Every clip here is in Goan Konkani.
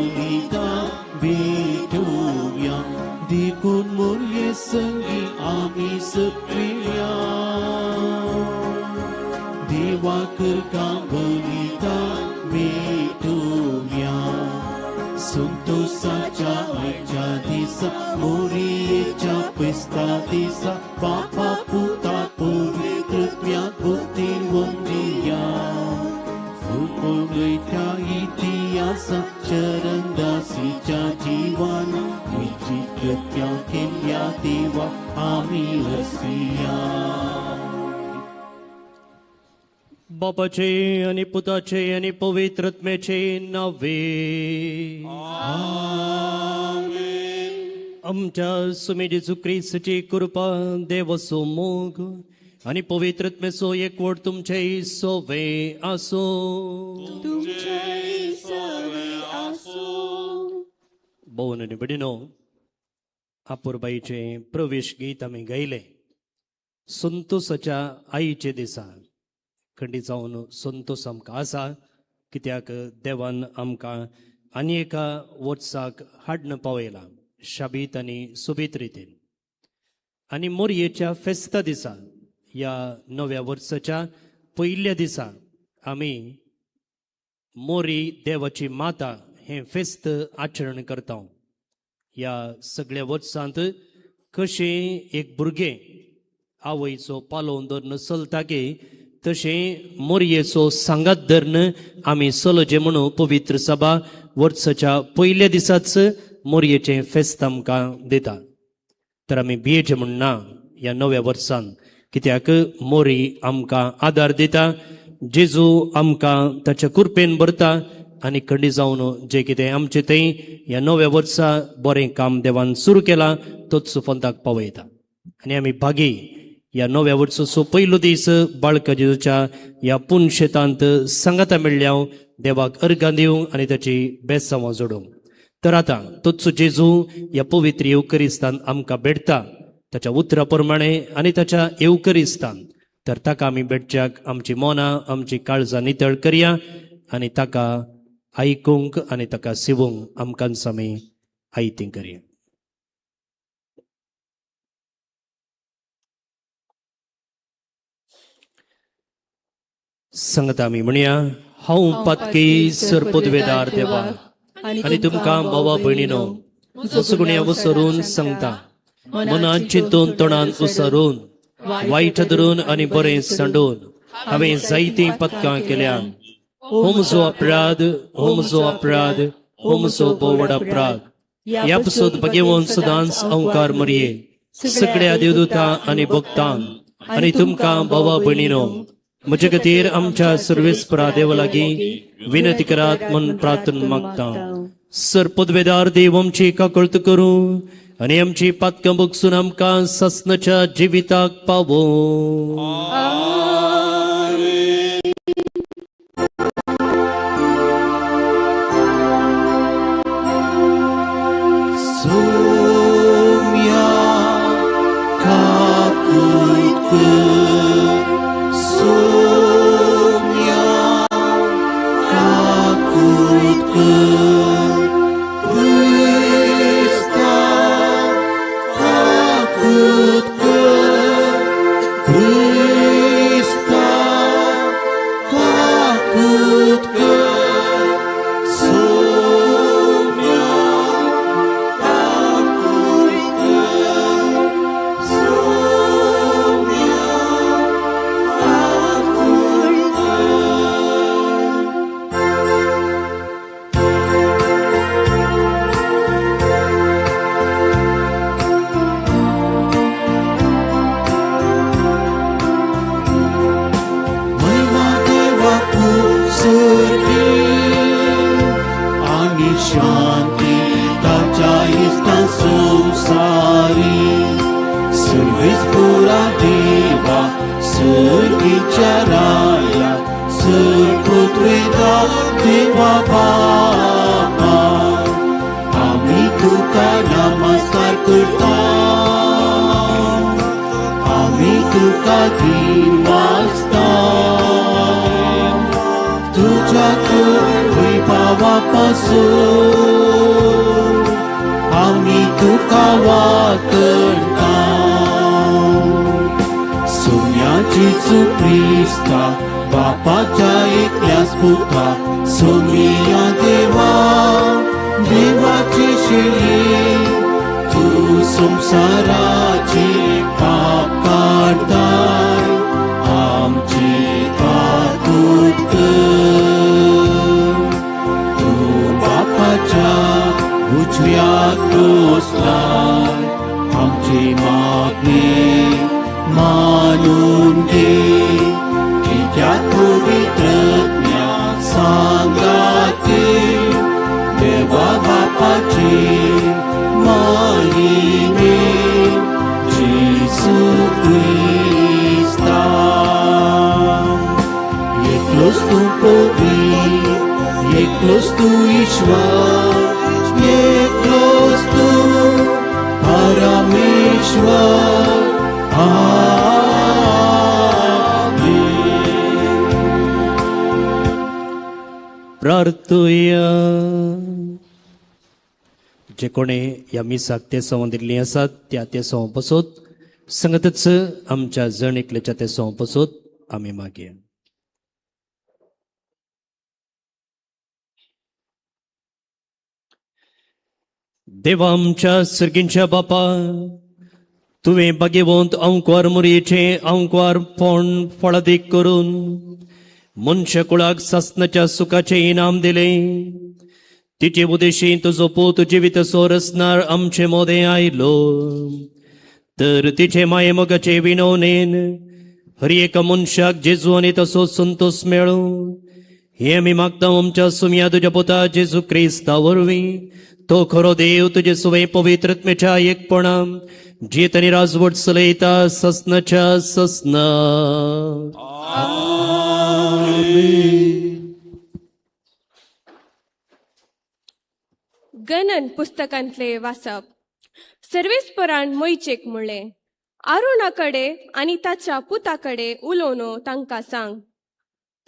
बलिदान भेटोवया देखून मोरये संगी आमी सगळ्या देवा करका बलिदान भेटोवया संतोषाच्या आयच्या दिसा मोरयेच्या फेस्ता दिसा बापा पुता पवित्रत्व्यात भक्तीन वंदिया. फुलपवयत्या इतिहासा चरणदासीच्या जिवान विचित्रत्या केल्ल्या देवा आमी हसिया. बापाचे आनी पुताचे आनी पवित्र आत्म्याचे नावे. आमच्या सुमी जेजू क्रिस्ताची कृपा, देवाचो मोग आनी पवित्र आत्म्याचो एकवट तुमचे सोवे आसूं. तुमचे सवे आसूं. भोवन आनी भयणीनो, आपुरबाईचें प्रवेश गीत आमी गायलें संतोसाच्या आईचे दिसा. खंडीत जावन संतोस आमकां आसा, कित्याक देवान आमकां आनी एका वर्साक हाडून पावयला शाबीत आनी सोबीत रितीन. आनी मोरयेच्या फेस्ता दिसा, ह्या नव्या वर्साच्या पयल्या दिसा आमी मोरी देवाची माता हें फेस्त आचरण करता. ह्या सगळ्या वर्सांत कशें एक भुरगें आवयचो पालोवन धरून चलता की, तशें मोरयेचो सांगात धरून आमी चलचें म्हणून पवित्र सभा वर्साच्या पयल्या दिसाच मोरयेचें फेस्त आमकां दिता. तर आमी भियेचें म्हण ना ह्या नव्या वर्सान, कित्याक मोरी आमकां आदार दिता, जेजू आमकां ताच्या कृपेन भरता आनी खंडी जावन जें कितें आमचें थंय ह्या नव्या वर्सा बरें काम देवान सुरू केलां तोच फंताक पावयता. आनी आमी भागी ह्या नव्या वर्साचो पयलो दीस बाळका जेजूच्या ह्या पुनशेतांत सांगाता मेळ्ळ्या देवाक अर्गां दिवंक आनी ताची बेसांवां जोडूंक. तर आतां तोच जेजू ह्या पवित्र येवकरिस्तान आमकां भेटता ताच्या उतरा प्रमाणे आनी ताच्या येवकरिस्तान. तर ताका आमी भेटच्याक आमची मनां आमची काळजां नितळ करया आनी ताका आयकूंक आनी ताका सिवूंक आमकांच आमी आयती करया. सांगता आमी म्हणया, हांव पातकी सरपदवेदार देवा आनी तुमकां भावा भयणीनो मुसगुण्या उसरून सांगता, मनान चिंतून तोंडान उसरून वायट धरून आनी बरें सांडून हांवें जायतीं पदकां केल्या. हो म्हजो अपराध, हो म्हजो अपराध, हो म्हजो भोव अपराध. ह्या पसत भगेवन सदांच अंकार मरये, सगळ्या देवदूतां आनी भक्तांक आनी तुमकां भावा भयणीनो म्हजे खातीर आमच्या सर्वेस्परा देवा लागीं विनंती करात म्हूण प्रार्थना मागता. सर पदवेदार देव आमची काकळत करूं आनी आमची पातकां बगसून आमकां ससनाच्या जिविताक पावों. सोम्या काकूत कर, सोम्या काकूत कर, क्रिस्ता काकूत कर, क्रिस्ता काकूत कर, सोम्या काकूत कर, सोम्या काकूत कर. महिमा देवाकू सर्गी आनी शांती ताच्या इश्टां संवसारी. सर्वेस्पुरा देवा, सर्गीच्या राया, सरपुत्रेदा देवा बापा, आमी तुका नमस्कार करता, आमी तुका दिन वाजता. तुझ्या वैभावान भावा पासून आमी तुका वातडटा. सोम्या जेजू क्रिस्ता बापाच्या एकल्याच पुता सोमिया देवा देवाची शिळी तूं संवसाराची पाप काडताय आमची काकूत कर. तूं बापाच्या उजव्याक बसलाय आमची मागणी मानून घे कित्याक पवित्रज्ञा सांगाती देवा बापाची माहिमे जेजू क्रिस्ता. एकलोच तूं पवित्र एकलोच तूं ईश्वर एकलोच तूं परमेश्वर. आमेन. प्रार्थुया. जे कोणी ह्या मिसाक तेसांव दिल्लीं आसात त्या तेसांव पसत संगतच आमच्या जण एकल्याच्या तेसांव पसत आमी मागया. देवा आमच्या सर्गींच्या बापा, तुवें बागेवंत अंकवार मुरयेचें अंकवार फोंड फळादीक करून मनशाकुळाक सासनाच्या सुखाचें इनाम दिलें. तिचे उदेशी तुजो पूत जिवीत सोरसनार आमचे मोदें आयलो तर तिचे माये मोगाचे विनवणेन हर एका मनशाक जेजू आनी तसो संतोष मेळूं हें आमी मागता आमच्या सुमया तुज्या पुता जेजू क्रिस्ता वरवीं. तो खरो देव तुजे सुवे पवित्रत्मेच्या एकपणाम जियेत आनी राजवट चलयता ससनाच्या ससना. आमेन. गणन पुस्तकांतले वाचप. सर्वेस्परान मोयचेक म्हणलें, आरुणा कडेन आनी ताच्या पुता कडेन उलोवन तांकां सांग,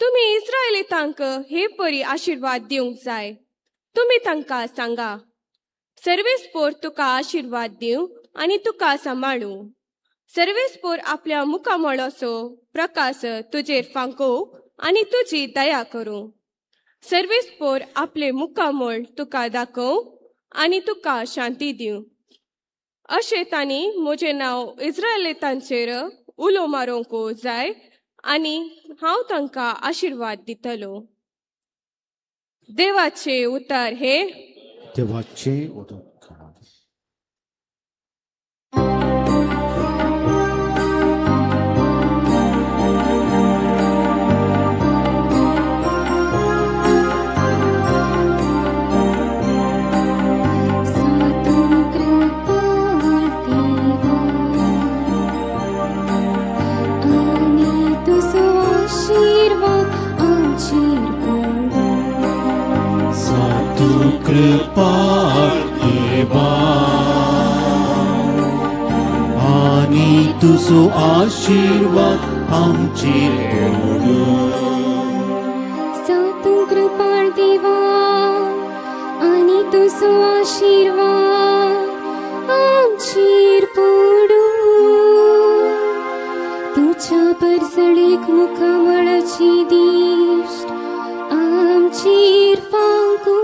तुमी इस्रायलितांक हे परी आशिर्वाद दिवंक जाय. तुमी तांकां सांगा, सर्वेस्पोर तुका आशिर्वाद दिवं आनी तुका सांबाळूं. सर्वेस्पोर आपल्या मुखामळाचो प्रकाश तुजेर फांकोवं आनी तुजी दया करूं. सर्वेस्पोर आपले मुखामळ तुका दाखोवं आनी तुका शांती दिवं. अशें तांणी म्हजें नांव इस्रायलितांचेर उलो मारूंक जाय आनी हांव तांकां आशिर्वाद दितलो. देवाचे उतर हे. देवाचे उदक. सातू कृपा देवा आनी तुजो आशिर्वाद आमचेर पडूं. सातू कृपा देवा आनी तुजो आशिर्वाद आमचेर पडूं. सातू कृपा देवा आनी तुजो आशिर्वाद आमचेर पडूं. तुज्या परसळीक मुखामळाची दिश्ट आमचेर फांकूं.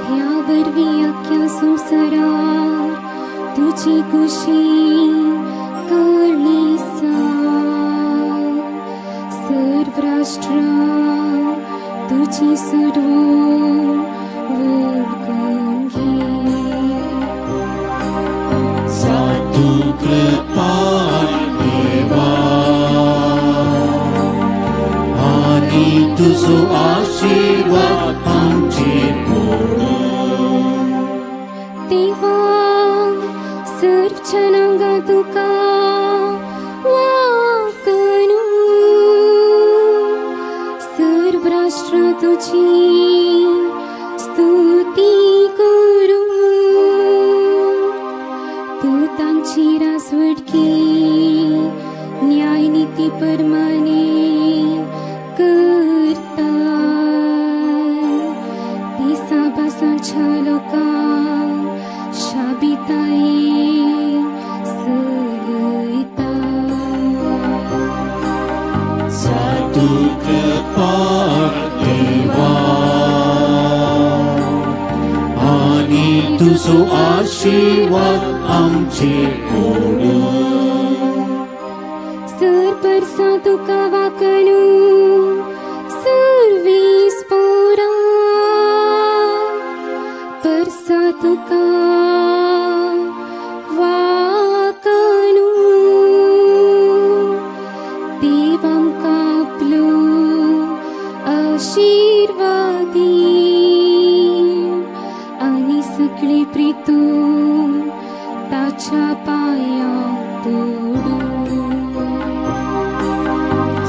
ह्या वरवीं अख्ख्या संवसारार तुजी खुशी कळ्ळी सर्व राष्ट्रां तुजी सुरवण वळखून घे. सातू कृपा देवा आनी तुजो आशिर्वाद आमचेर पडूं. देवा सर्व जनांगा तुका वाकनू, सर्व राष्ट्रां तुजी स्तुती करूं. तूं तांची राजवटकी न्याय नीती परमाने करताय. चलच्या लोकांक शाबितायेन चलयता. सातू कृपाळ देवा आनी तुजो आशीर्वाद आमचेर पडूं. सर परसा तुका वाकणू सर्वीस पोरा परसा तुका वाकणू देव आमकां आपलो आशिर्वादी आनी सगळी प्रितून ताच्या पांयां पडूं.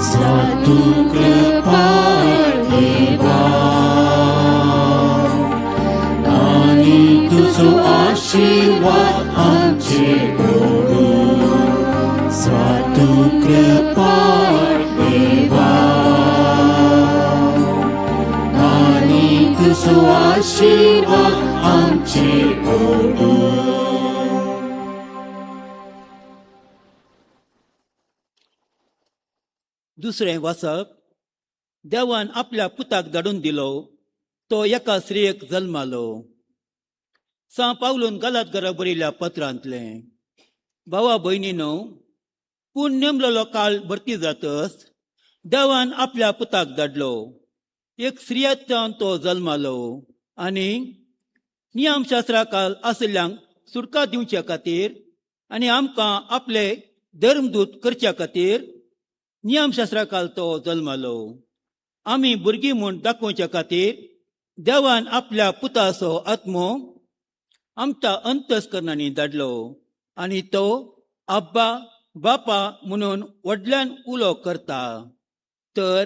सातू कृपाळ देवा आनी तुजो आशीर्वाद आमचेर पडूं. सातू कृपाळ देवा आनी तुजो आशीर्वाद आमचेर पडूं. दुसरें वाचप. देवान आपल्या पुताक धाडून दिलो, तो एका स्त्रियेक जल्मालो. सां पावलून गलात घरा बरयल्या पत्रांतलें. भावा भयणीनो, पूण नेमलेलो काळ भरती जातच देवान आपल्या पुताक धाडलो. एक स्त्रियांतल्यान तो जल्मालो आनी नियमशास्त्रा काल आशिल्ल्यांक सुटका दिवचे खातीर आनी आमकां आपले धर्मदूत करच्या खातीर नियमशास्त्रा काल तो जल्मालो. आमी भुरगीं म्हूण दाखोवच्या खातीर देवान आपल्या पुताचो आत्मो आमच्या अंतस्करणांनी धाडलो आनी तो आब्बा बापा म्हणून व्हडल्यान उलो करता. तर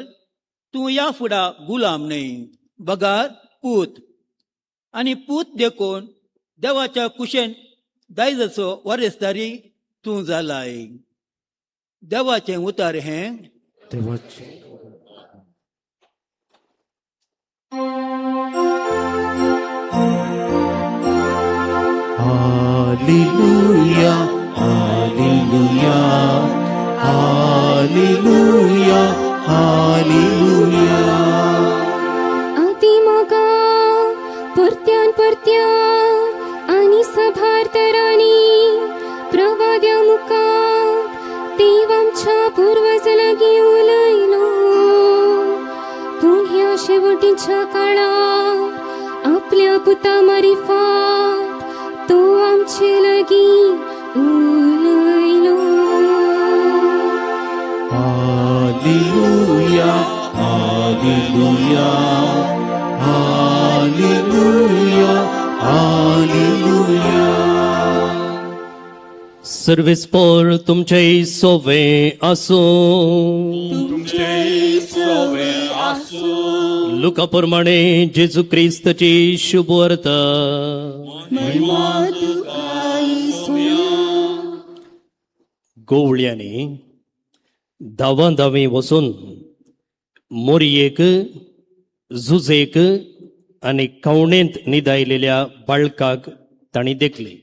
तूं ह्या फुडा गुलाम न्हय, बगार पूत, आनी पूत देखून देवाच्या कुशेन दायजाचो वारेसदारी तूं जालाय. देवाचें उतार हें. देवाचे. Hallelujah, hallelujah, hallelujah, hallelujah. आती मोगा परत्यान परत्यान आनी सभार तरांनी प्रवाद्या मुखार देव आमच्या पुर्वजा लागीं उलयलो, पूण ह्या शेवटीच्या काळार आपल्या पुता मारिफात तो आमचे लागीं उलयलो. Hallelujah, hallelujah, hallelujah, hallelujah. सर्वेस्पोर तुमचे सोवे आसूं. तुमचे सवे आसूं. लुका प्रमाणे जेजू क्रिस्तची शुभवार्ता. महिमा तुका येसुया. गोवळ्यांनी धांवा धांवी वचून मोरयेक, जुजेक आनी कवणेंत निदायलेल्या बाळकाक तांणी देखले.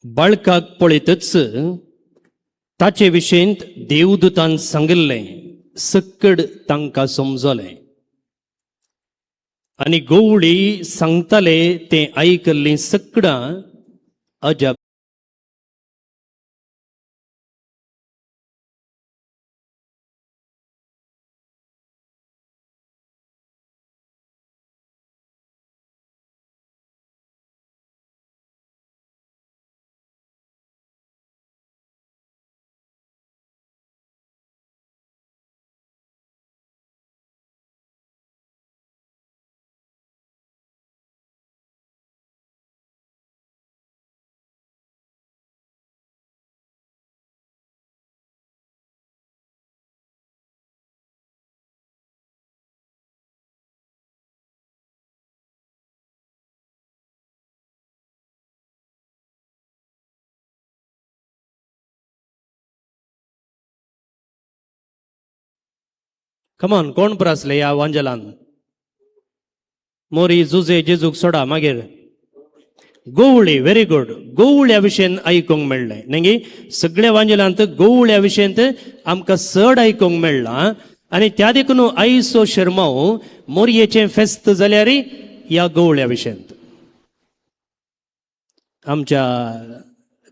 बाळकाक पळयतच ताचे विशयंत देवदूतान सांगिल्लें सक्कड तांकां समजलें आनी गोवळी सांगताले तें आयकल्लीं सकडां अजाप. कमॉन, कोण प्रासले ह्या वांजलान? मोरी जुजे जेजूक सोडा मागीर गोवळी. Very good. गोवळ्या विशयन आयकूंक मेळ्ळें न्ही? सगळ्या वांजेलांत गोवळ्या विशयंत आमकां चड आयकूंक मेळ्ळां आनी त्या देखून आयचो शेरमांव मोरयेचें फेस्त जाल्यार ह्या गोवळ्या विशयंत. आमच्या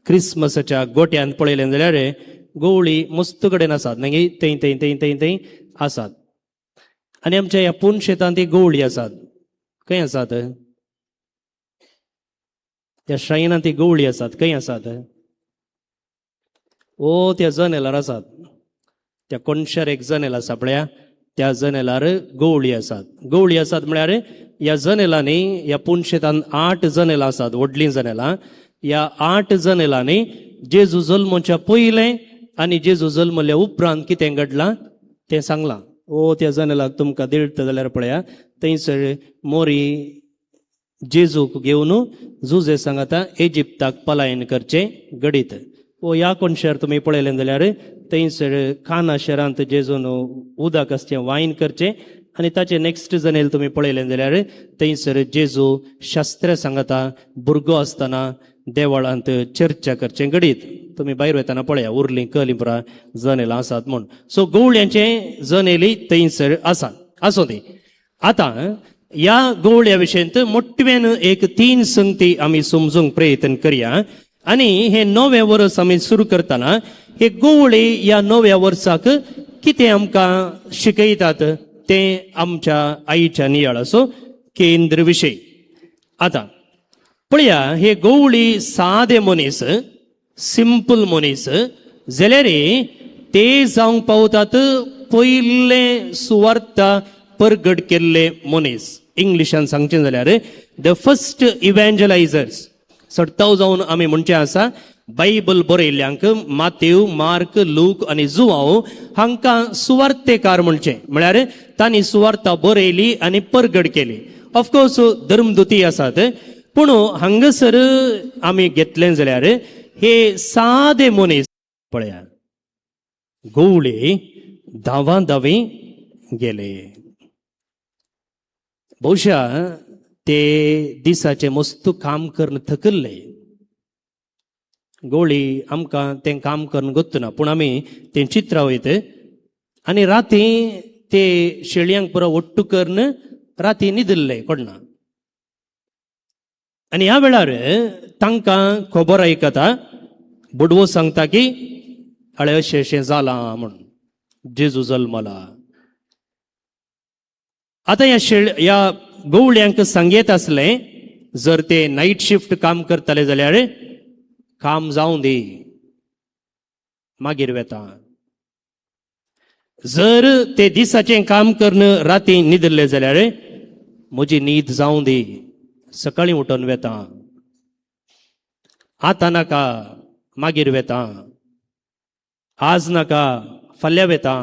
क्रिसमसाच्या गोट्यांत पळयलें जाल्यार गोवळी मस्त कडेन आसात न्ही? थंय थंय थंय थंय थंय आसात. आनी आमच्या ह्या पूण शेतांत ती गोवळी आसात. खंय आसात? त्या श्रायनांत ती गवळी आसात. खंय आसात? ओ, त्या जनेलार आसात. त्या कोनशार एक जनेल आसा पळया, त्या जनेलार गवळी आसात. गवळी आसात म्हळ्यार ह्या जनेलांनी, ह्या पुनशेतान 8 जनेलां आसात, व्हडलीं जनेलां. ह्या 8 जनेलांनी जेजू जल्मच्या पयलें आनी जेजू जल्मल्या उपरांत कितें घडलां तें सांगलां. ओ, त्या जनेलाक तुमकां दिळता जाल्यार पळया, थंयसर मोरी जेजूक घेवन जुजे सांगाता इजिप्ताक पलायन करचें घडीत. ओ, ह्या कोनशार तुमी पळयलें जाल्यार थंयसर काना शहरांत जेजून उदक आसचें वायन करचें. आनी ताचें नेक्स्ट जनेल तुमी पळयलें जाल्यार थंयसर जेजू शास्त्र सांगाता भुरगो आसतना देवळांत चर्चा करचें घडीत. तुमी भायर वतना पळया, उरलीं कलीं पुरा जनेलां आसात म्हूण. सो गवळ्यांचें जनेली थंयसर आसात. आसूं ती. आतां ह्या गवळ्या विशयंत मोटव्यान एक 3 संगती आमी समजूंक प्रयत्न करया. आनी हे नवें वर्स आमी सुरू करतना हे गवळी ह्या नव्या वर्साक कितें आमकां शिकयतात तें आमच्या आईच्या नियाळाचो केंद्र विशय. आतां पळया, हे गवळी सादे मनीस, सिंपल मनीस जाल्यार ते जावंक पावतात पयले सुवार्ता परगट केल्ले मनीस. इंग्लिशान सांगचें जाल्यार the first इव्हँजलायझर्स. सडताव जावन आमी म्हणचें आसा, बायबल बरयल्ल्यांक मातेव, मार्क, लूक आनी जुवाव हांकां सुवार्तेकार म्हणचें. म्हळ्यार तांणी सुवार्ता बरयली आनी परगट केली. ऑफकोर्स धर्मदुती आसात, पूण हांगासर आमी घेतलें जाल्यार हे सादे मनीस. पळया, गवळी धांवा धांवी गेले. बहुशा ते दिसाचे मस्त काम करून थकल्ले गोळी. आमकां तें काम करून गोत्तना, पूण आमी तें चित्रां वयत आनी राती ते शेळयांक पुरो ஒट्टू करून राती न्हिदिल्ले कोणना. आनी ह्या वेळार तांकां खबर आयकता, बुडवो सांगता की अळे अशें अशें जालां म्हूण, जेजू जल्मला. आतां ह्या शेळ ह्या गवळ्यांक सांगयत आसलें, जर ते नायट शिफ्ट काम करताले जाल्यार काम जावं दी, मागीर वेता. जर ते दिसाचें काम करून राती न्हिदिल्ले जाल्यार म्हजी न्हीद जावं दी, सकाळीं उठून वेता. आतां नाका, मागीर वेता. आज नाका, फाल्यां वेता.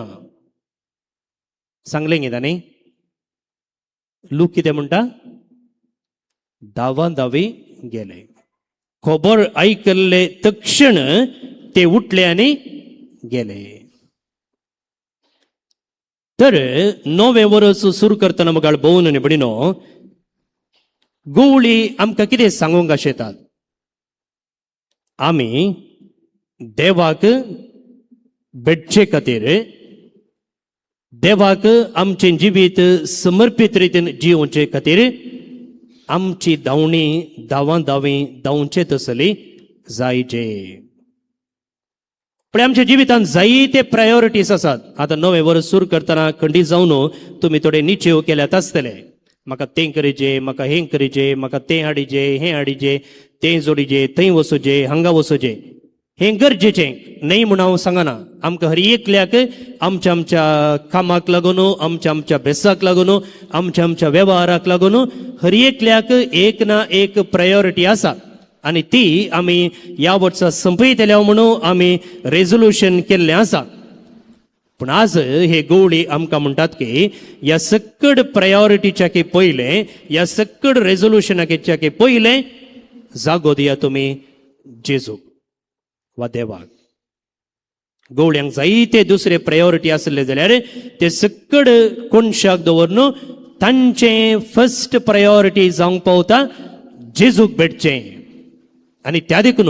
सांगलें गे तांणी. लूक कितें म्हणटा? धांवा धांवी गेले. खबर आयकल्ले तक्षण ते उठले आनी गेले. तर नवें वर्स सुरू करतना मुखार भोवन आनी भयणीनो, गवळी आमकां कितें सांगूंक आशेतात? आमी देवाक भेटचे खातीर, देवाक आमचें जिवीत समर्पीत रितीन जियोवचे खातीर आमची धांवणी धांवा धांवी धांवचे तसली जायचे. पण आमच्या जिवितांत जायते प्रायोरिटीज आसात. आतां नवें वर्स सुरू करतना खंडीत जावन तुमी थोडे निश्चेव केल्यात आसतले. म्हाका तें करीचे, म्हाका हें करीचे, म्हाका तें हाडीचे, हें हाडीचे, तें जोडीचे, थंय वचोचे, हांगा वचोचे. हें गरजेचें न्हय म्हूण हांव सांगना. आमकां हर एकल्याक आमच्या आमच्या कामाक लागून, आमच्या आमच्या भेसाक लागून, आमच्या आमच्या वेव्हाराक लागून हर एकल्याक एक ना एक प्रायोरिटी आसा आनी ती आमी ह्या वर्सा संपयतले म्हणून आमी रेजोल्युशन केल्लें आसा. पूण आज हे गवळी आमकां म्हणटात की ह्या सकड प्रायोरिटीच्या की पयलें, ह्या सकड रेजोल्युशनाच्या की पयलें जागो दिया तुमी जेजूक वा देवाक. गवळ्यांक जायते दुसरे प्रायोरिटी आसले जाल्यार ते सकड कोनशाक दवरून तांचें फर्स्ट प्रायोरिटी जावंक पावता जेजूक भेटचें. आनी त्या देखून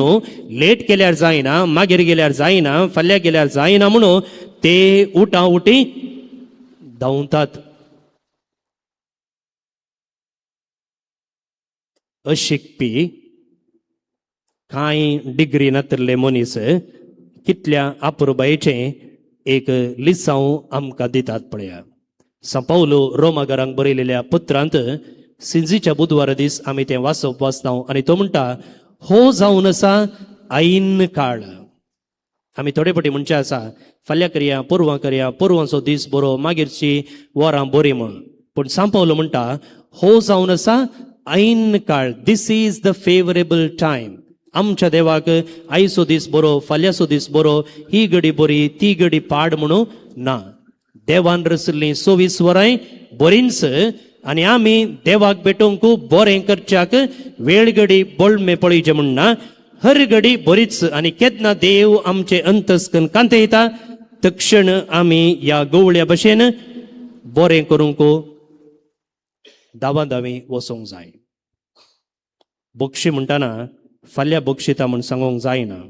लेट केल्यार जायना, मागीर गेल्यार जायना, फाल्यां गेल्यार जायना म्हणून ते उठा उठी धांवतात. अशिकपी कांय डिग्री नातिल्ले मनीस कितल्या अपुरबायेचें एक लिसांव आमकां दितात पळया. सांपावलो रोमागरांक बरयलेल्या पत्रांत सिंजीच्या बुधवारा दीस आमी तें वाचप वाचता आनी तो म्हणटा हो जावन आसा ऐन काळ. आमी थोडे फावटी म्हणचे आसा फाल्यां करया, पोरवां करया, पोरवांचो दीस बरो, मागीरची वरां बरीं म्हूण. पूण सांपावलो म्हणटा हो जावन आसा ऐन काळ. This is the favourable time. आमच्या देवाक आयचो दीस बरो, फाल्यांचो दीस बरो, ही घडी बरी, ती घडी पाड म्हणून ना. देवान रचिल्लीं 24 वरांय बरींच आनी आमी देवाक भेटोवंक बरें करच्याक वेळ घडी बोळमे पळयचें म्हण ना, हर घडी बरीच. आनी केन्ना देव आमचें अंतस्कन कांतयता तक्षण आमी ह्या गवळ्या भशेन बरें करूंक धांवा धांवी वचोंक जाय. बक्षी म्हणटाना फाल्यां बक्षिता म्हूण सांगूंक जायना.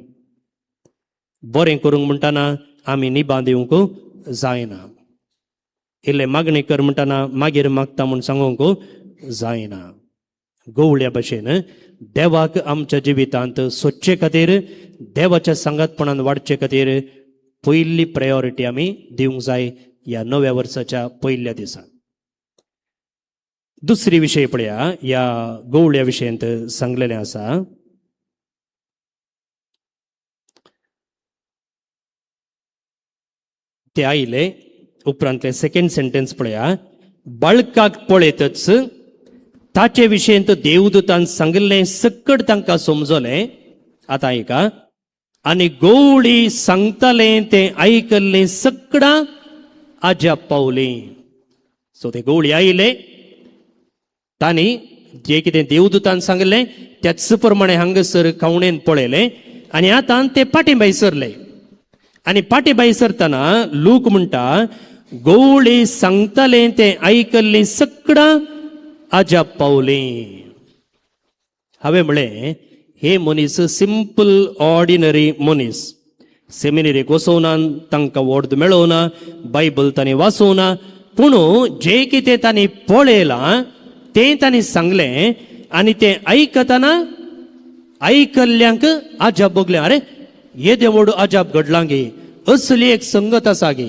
बरें करूंक म्हणटाना आमी निबां दिवंक जायना. इल्लें मागणी कर म्हणटाना मागीर मागता म्हूण सांगूंक जायना. गवळ्या भशेन देवाक आमच्या जिवितांत सोदचे खातीर, देवाच्या सांगातपणान वाडचे खातीर पयली प्रायोरिटी आमी दिवंक जाय ह्या नव्या वर्साच्या पयल्या दिसा. दुसरी विशय पळया, ह्या गवळ्या विशयांत सांगलेलें आसा. ते आयले उपरांतले सेकंड सेंटेन्स पळया. बाळकाक पळयतच ताचे विशयंत देवदूतान सांगिल्लें सकट तांकां समजलें. आतां आयका, आनी गवळी सांगतालें तें आयकल्लें सकडां आजाप पावलीं. सो ते गवळी आयले, तांणी जे कितें देवदूतान सांगलें त्याच प्रमाणे हांगासर खावणेन पळयलें आनी आतां ते पाटीबाय सरले. आनी पाटीबाय सरतना लूक म्हणटा गवळी सांगतालें तें आयकल्लीं सकडां आजाप पावलीं. हांवें म्हणलें हे मनीस सिंपल ऑर्डिनरी मनीस, सेमिनरीक वचोवना, तांकां वॉर्द मेळोवना, बायबल तांणी वाचोवना, पूण जें कितें तांणी पळयलां तें तांणी सांगलें आनी तें आयकतना आयकल्ल्यांक आजाप भोगलें. अरे येदें व्हड आजाप घडलां गे, असली एक संगत आसा गे.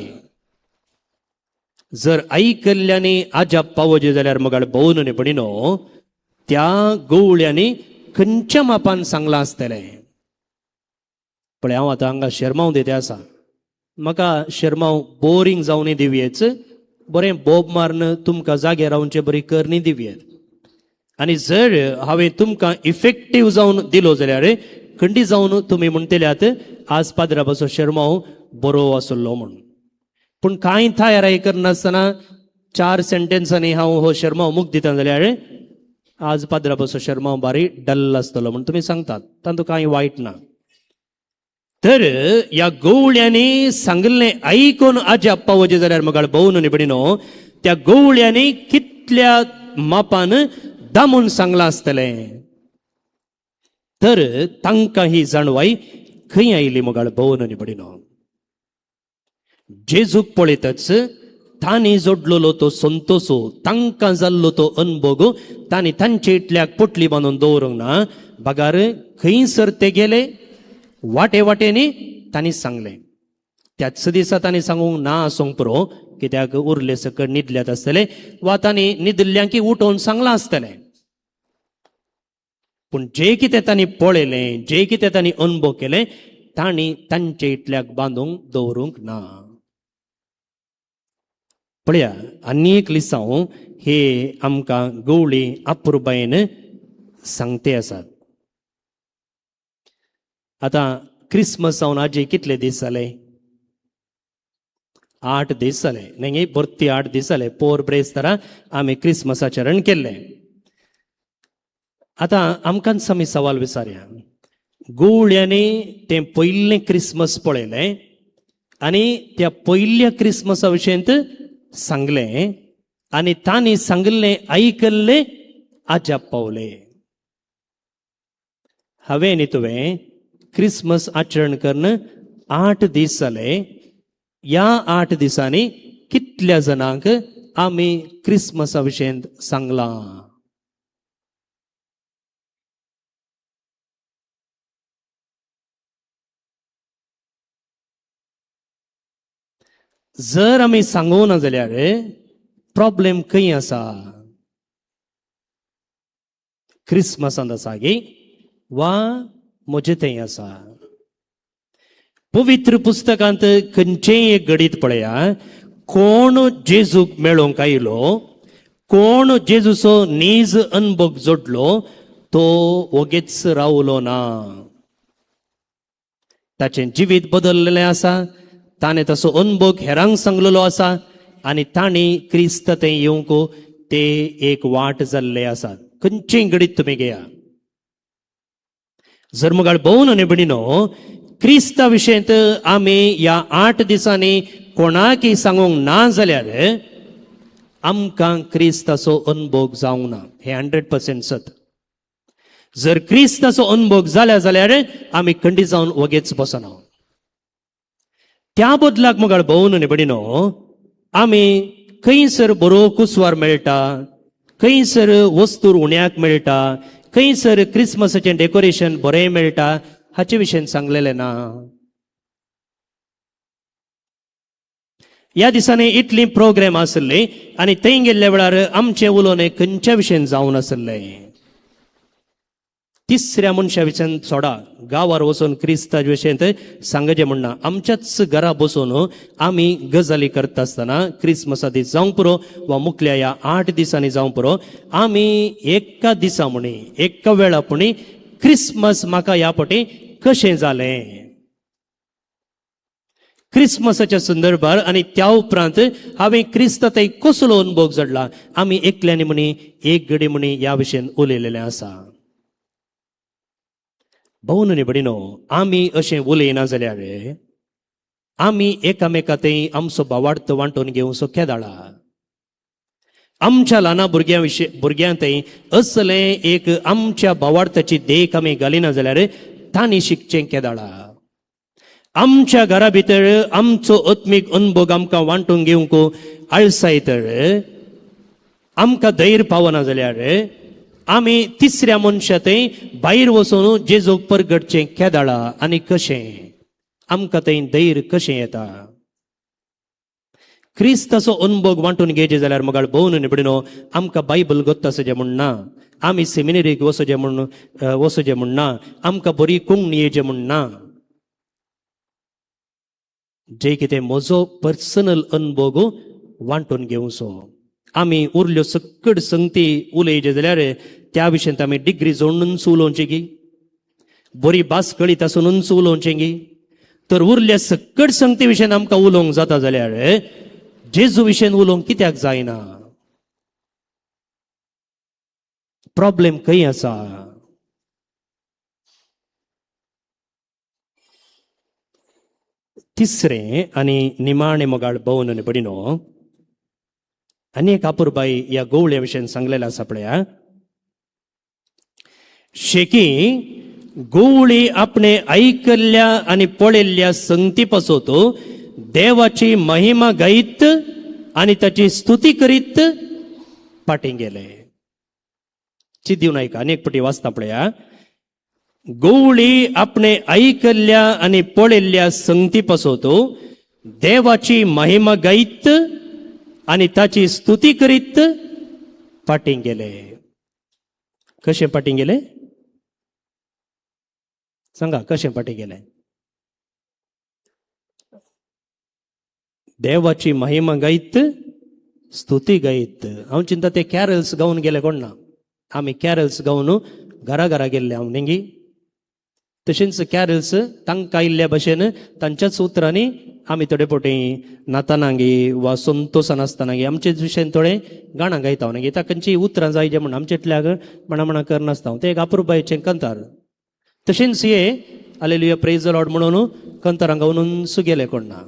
जर आयकल्ल्यांनी आजाप पावोवचें जाल्यार मगाळ भोवन न्ही भणिनो, त्या गवळ्यांनी खंयच्या मापान सांगलां आसतलें. पळय हांव आतां हांगा शेरमांव दिते आसा, म्हाका शेरमांव बोरींग जावनय दिवयेच, बरें बोब मारून तुमकां जागे रावचे बरी करणी दिवयेत. आनी जर हांवें तुमकां इफेक्टीव जावन दिलो जाल्यार खंडी जावन तुमी म्हणटल्यात आज पाद्राबाचो शेरमांव बरो आसलो म्हूण. पूण कांय तयारी करनासतना 4 सेंटेन्सांनी हांव हो शेरमांव मुख दिता जाल्यार आज पाद्राबाचो शेरमांव बारी डल आसतलो म्हूण तुमी सांगतात, तातूंत कांय वायट ना. तर ह्या गवळ्यांनी सांगिल्लें आयकून आजाप पावोवचें जाल्यार मगाळ भोवन न्ही भणिनो, त्या गवळ्यांनी कितल्या मापान दामून सांगलां आसतलें. तर तांकां ही जाणवाय खंय आयली मगाळ भोवन न्ही भणिनो. जेजूक पळयतच तांणी जोडलेलो तो संतोसो, तांकां जाल्लो तो अनभोग तांणी तांचे इतल्याक पोटली बांदून दवरूंक ना, बगार खंयसर ते गेले वाटे वाटेनी तांणी सांगलें. त्याच दिसा तांणी सांगूंक ना आसूंक पुरो, कित्याक उरले सकट न्हिदल्यात आसतले वा तांणी न्हिदल्ल्यांकी उठोवन सांगलां आसतलें. पूण जे कितें तांणी पळयलें, जे कितें तांणी अनुभव केलें, तांणी तांचे इतल्याक बांदूंक दवरूंक ना. पळया आनी एक लिसांव हे आमकां गवळी अपुरबायेन सांगते आसात. आतां क्रिसमस जावन आजी कितले दीस जाले? 8 दीस जाले न्ही, भरती 8 दीस जाले. पोर ब्रेस्तारा आमी क्रिसमसाचरण केल्लें. आतां आमकांच आमी सवाल विचारया, गवळ्यांनी तें पयलें क्रिसमस पळयलें आनी त्या पयल्या क्रिसमसा विशयंत सांगलें आनी तांणी सांगिल्लें आयकल्लें आजाप पावले. हांवें आनी तुवें क्रिसमस आचरण करून 8 दीस जाले. ह्या 8 दिसांनी कितल्या जाणांक आमी क्रिसमसा विशयंत सांगलां? जर आमी सांगूं ना जाल्यार प्रॉब्लेम खंय आसा? क्रिसमसांत आसा गी वा म्हजे थंय आसा? पवित्र पुस्तकांत खंयचेंय एक घडीत पळया, कोण जेजूक मेळोवंक आयलो, कोण जेजूचो नीज अनभोग जोडलो, तो वगेच रावलो ना. ताचें जिवीत बदललेलें आसा, ताणें तसो अनभोग हेरांक सांगलेलो आसा आनी तांणी क्रिस्त थंय येवंक ते एक वाट जाल्ले आसात. खंयचेंय घडीत तुमी घेया, जर मुगाळ भोवन आनी भयणीनो क्रिस्ता विशयंत आमी ह्या 8 दिसांनी कोणाकय सांगूंक ना जाल्यार आमकां क्रिस्ताचो अनभोग जावंक ना. हें 100% सत. जर क्रिस्ताचो अनभोग जाल्या जाल्यार आमी खंडीत जावन वगेच बसना. त्या बदलाक मुगाळ भोवन आनी भयणीनो आमी खंयसर बरो कुसवार मेळटा, खंयसर वस्तूर उण्याक मेळटा, खंयसर क्रिसमसाचें डेकोरेशन बरें मेळटा हाचे विशयन सांगलेलें ना. ह्या दिसांनी इतली प्रोग्राम आसले आनी थंय गेल्ल्या वेळार आमचें उलोवणें खंयच्या विशयन जावन आसलें? तिसऱ्या मनशा विशयान सोडा, गांवार वचून क्रिस्ताच्या विशयांत सांगचें म्हणना. आमच्याच घरा बसून आमी गजाली करता आसतना क्रिसमसा दीस जावंक पुरो वा मुखल्या ह्या 8 दिसांनी जावंक पुरो, आमी एका दिसा म्हणी एका वेळा पुणी क्रिसमस म्हाका ह्या फावटी कशें जालें, क्रिसमसाच्या संदर्भार आनी त्या उपरांत हांवें क्रिस्ता थंय कसलो अनुभव जोडला, आमी एकल्यानी म्हणी एक घडी म्हणी ह्या विशयान उलयलेलें आसा. भोवन आनी भयणीनो आमी अशें उलयना जाल्यार आमी एकामेका थंय आमचो भावार्थ वांटून घेवचो केदाळा. आमच्या ल्हाना भुरग्यां विशय भुरग्यां थंय असलें एक आमच्या भावार्थाची देख आमी घालिना जाल्यार तांणी शिकचें केदाळा. आमच्या घरा भितर आमचो आत्मीक अनुभव आमकां वांटून घेवंक आळसाय तर आमकां धैर्य पावना जाल्यार आमी तिसऱ्या मनशा थंय भायर वचून जेजूक परगटचें केदाळा आनी कशें आमकां थंय धैर्य कशें येता? क्रिस्ताचो अनुभव वांटून घेयचे जाल्यार मगाळ भोवन आनी भयणीनो आमकां बायबल गोत्ता आसचें म्हूण ना, आमी सेमिनरीक वचचें म्हूण वचचें म्हूण ना, आमकां बरी कोंकणी येवचें म्हूण ना. जे कितें म्हजो पर्सनल अनुभव वांटून घेवचो. आमी उरल्यो सकट संगती उलयचे जाल्यार त्या विशयांत आमी डिग्री जोडूनच उलोवचें गी, बरी भास कळीत आसूनच उलोवचें गी, तर उरल्या सकट संगती विशयान आमकां उलोवंक जाता जाल्यार जेजू विशयान उलोवंक कित्याक जायना? प्रॉब्लेम खंय आसा? तिसरें आनी निमाणें मोगाळ भोवन आनी भयणीनो आनी एक अपुरबाई ह्या गोवळ्या विशयान सांगलेलें आसा पळया. शेकी गोवळी आपणे आयकल्ल्या आनी पळयल्ल्या संगती पासत देवाची महिमा गायत आनी ताची स्तुती करीत फाटीं गेले. चित दिवन आयका, आनी एक पटी वाचता पळया. गोवळी आपणे आयकल्ल्या आनी पळयल्ल्या संगती पासत देवाची महिमा गायत आनी ताची स्तुती करीत फाटीं गेले. कशें फाटीं गेले सांगा, कशें फाटीं गेले? देवाची महिमा गायत स्तुती गायत. हांव चिंता ते कॅरल्स गावन गेले कोण ना, आमी कॅरल्स गावन घरा घरा गेल्ले हांव न्ही. तशेंच कॅरल्स तांकां आयिल्ल्या भशेन तांच्याच उतरांनी आमी थोडे फावटी नातानांगी वा संतोशान आसतनागी आमचे विशयान थोडे गाणां गायता न्ही. तांची उतरां जाय जे म्हण आमचे इतल्याक म्हणा म्हणा करनासता, ते एक अपुरबायेचें कंतार. तशेंच हे हालेलुया प्रेज लॉर्ड म्हणून कंतारां गावन गेले कोण ना.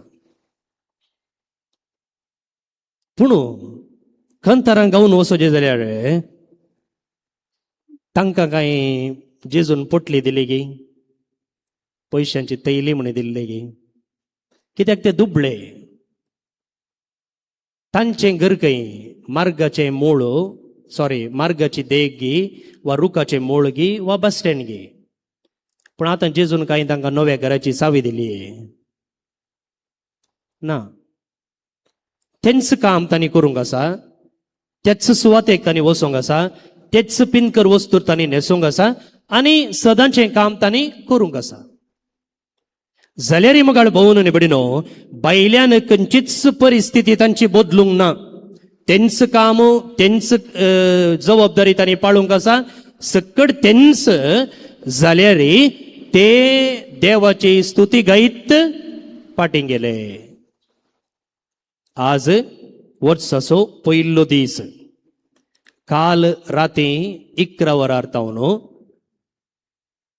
पूण खंतरां गावन वचोचें जाल्यार तांकां कांय जेजून पोटली दिली गी, पयशांची तैली म्हण दिल्ली गी? कित्याक ते दुबळे. तांचें घर खंय मार्गाचें मूळ, सॉरी, मार्गाची देग गी वा रुखाचें मूळ गी वा बस स्टँड गी. पूण आतां जेजून कांय तांकां नव्या घराची चावी दिली ना. तेंच काम तांणी करूंक आसा, त्याच सुवातेक तांणी वचोंक आसा, तेच पिनकर वस्तूर तांणी न्हेसूंक आसा आनी सदांचें काम तांणी करूंक आसा. जाल्यार मगाळ भोवन आनी भयणीनो, भायल्यान खंयचीच परिस्थिती तांची बदलूंक ना. तेंच काम, तेंच जबाबदारी तांणी पाळूंक आसा, सकट तेंच. जाल्यार ते देवाची स्तुती गायत फाटीं गेले. आज वर्साचो पयलो दीस. काल राती 11 वरार तावन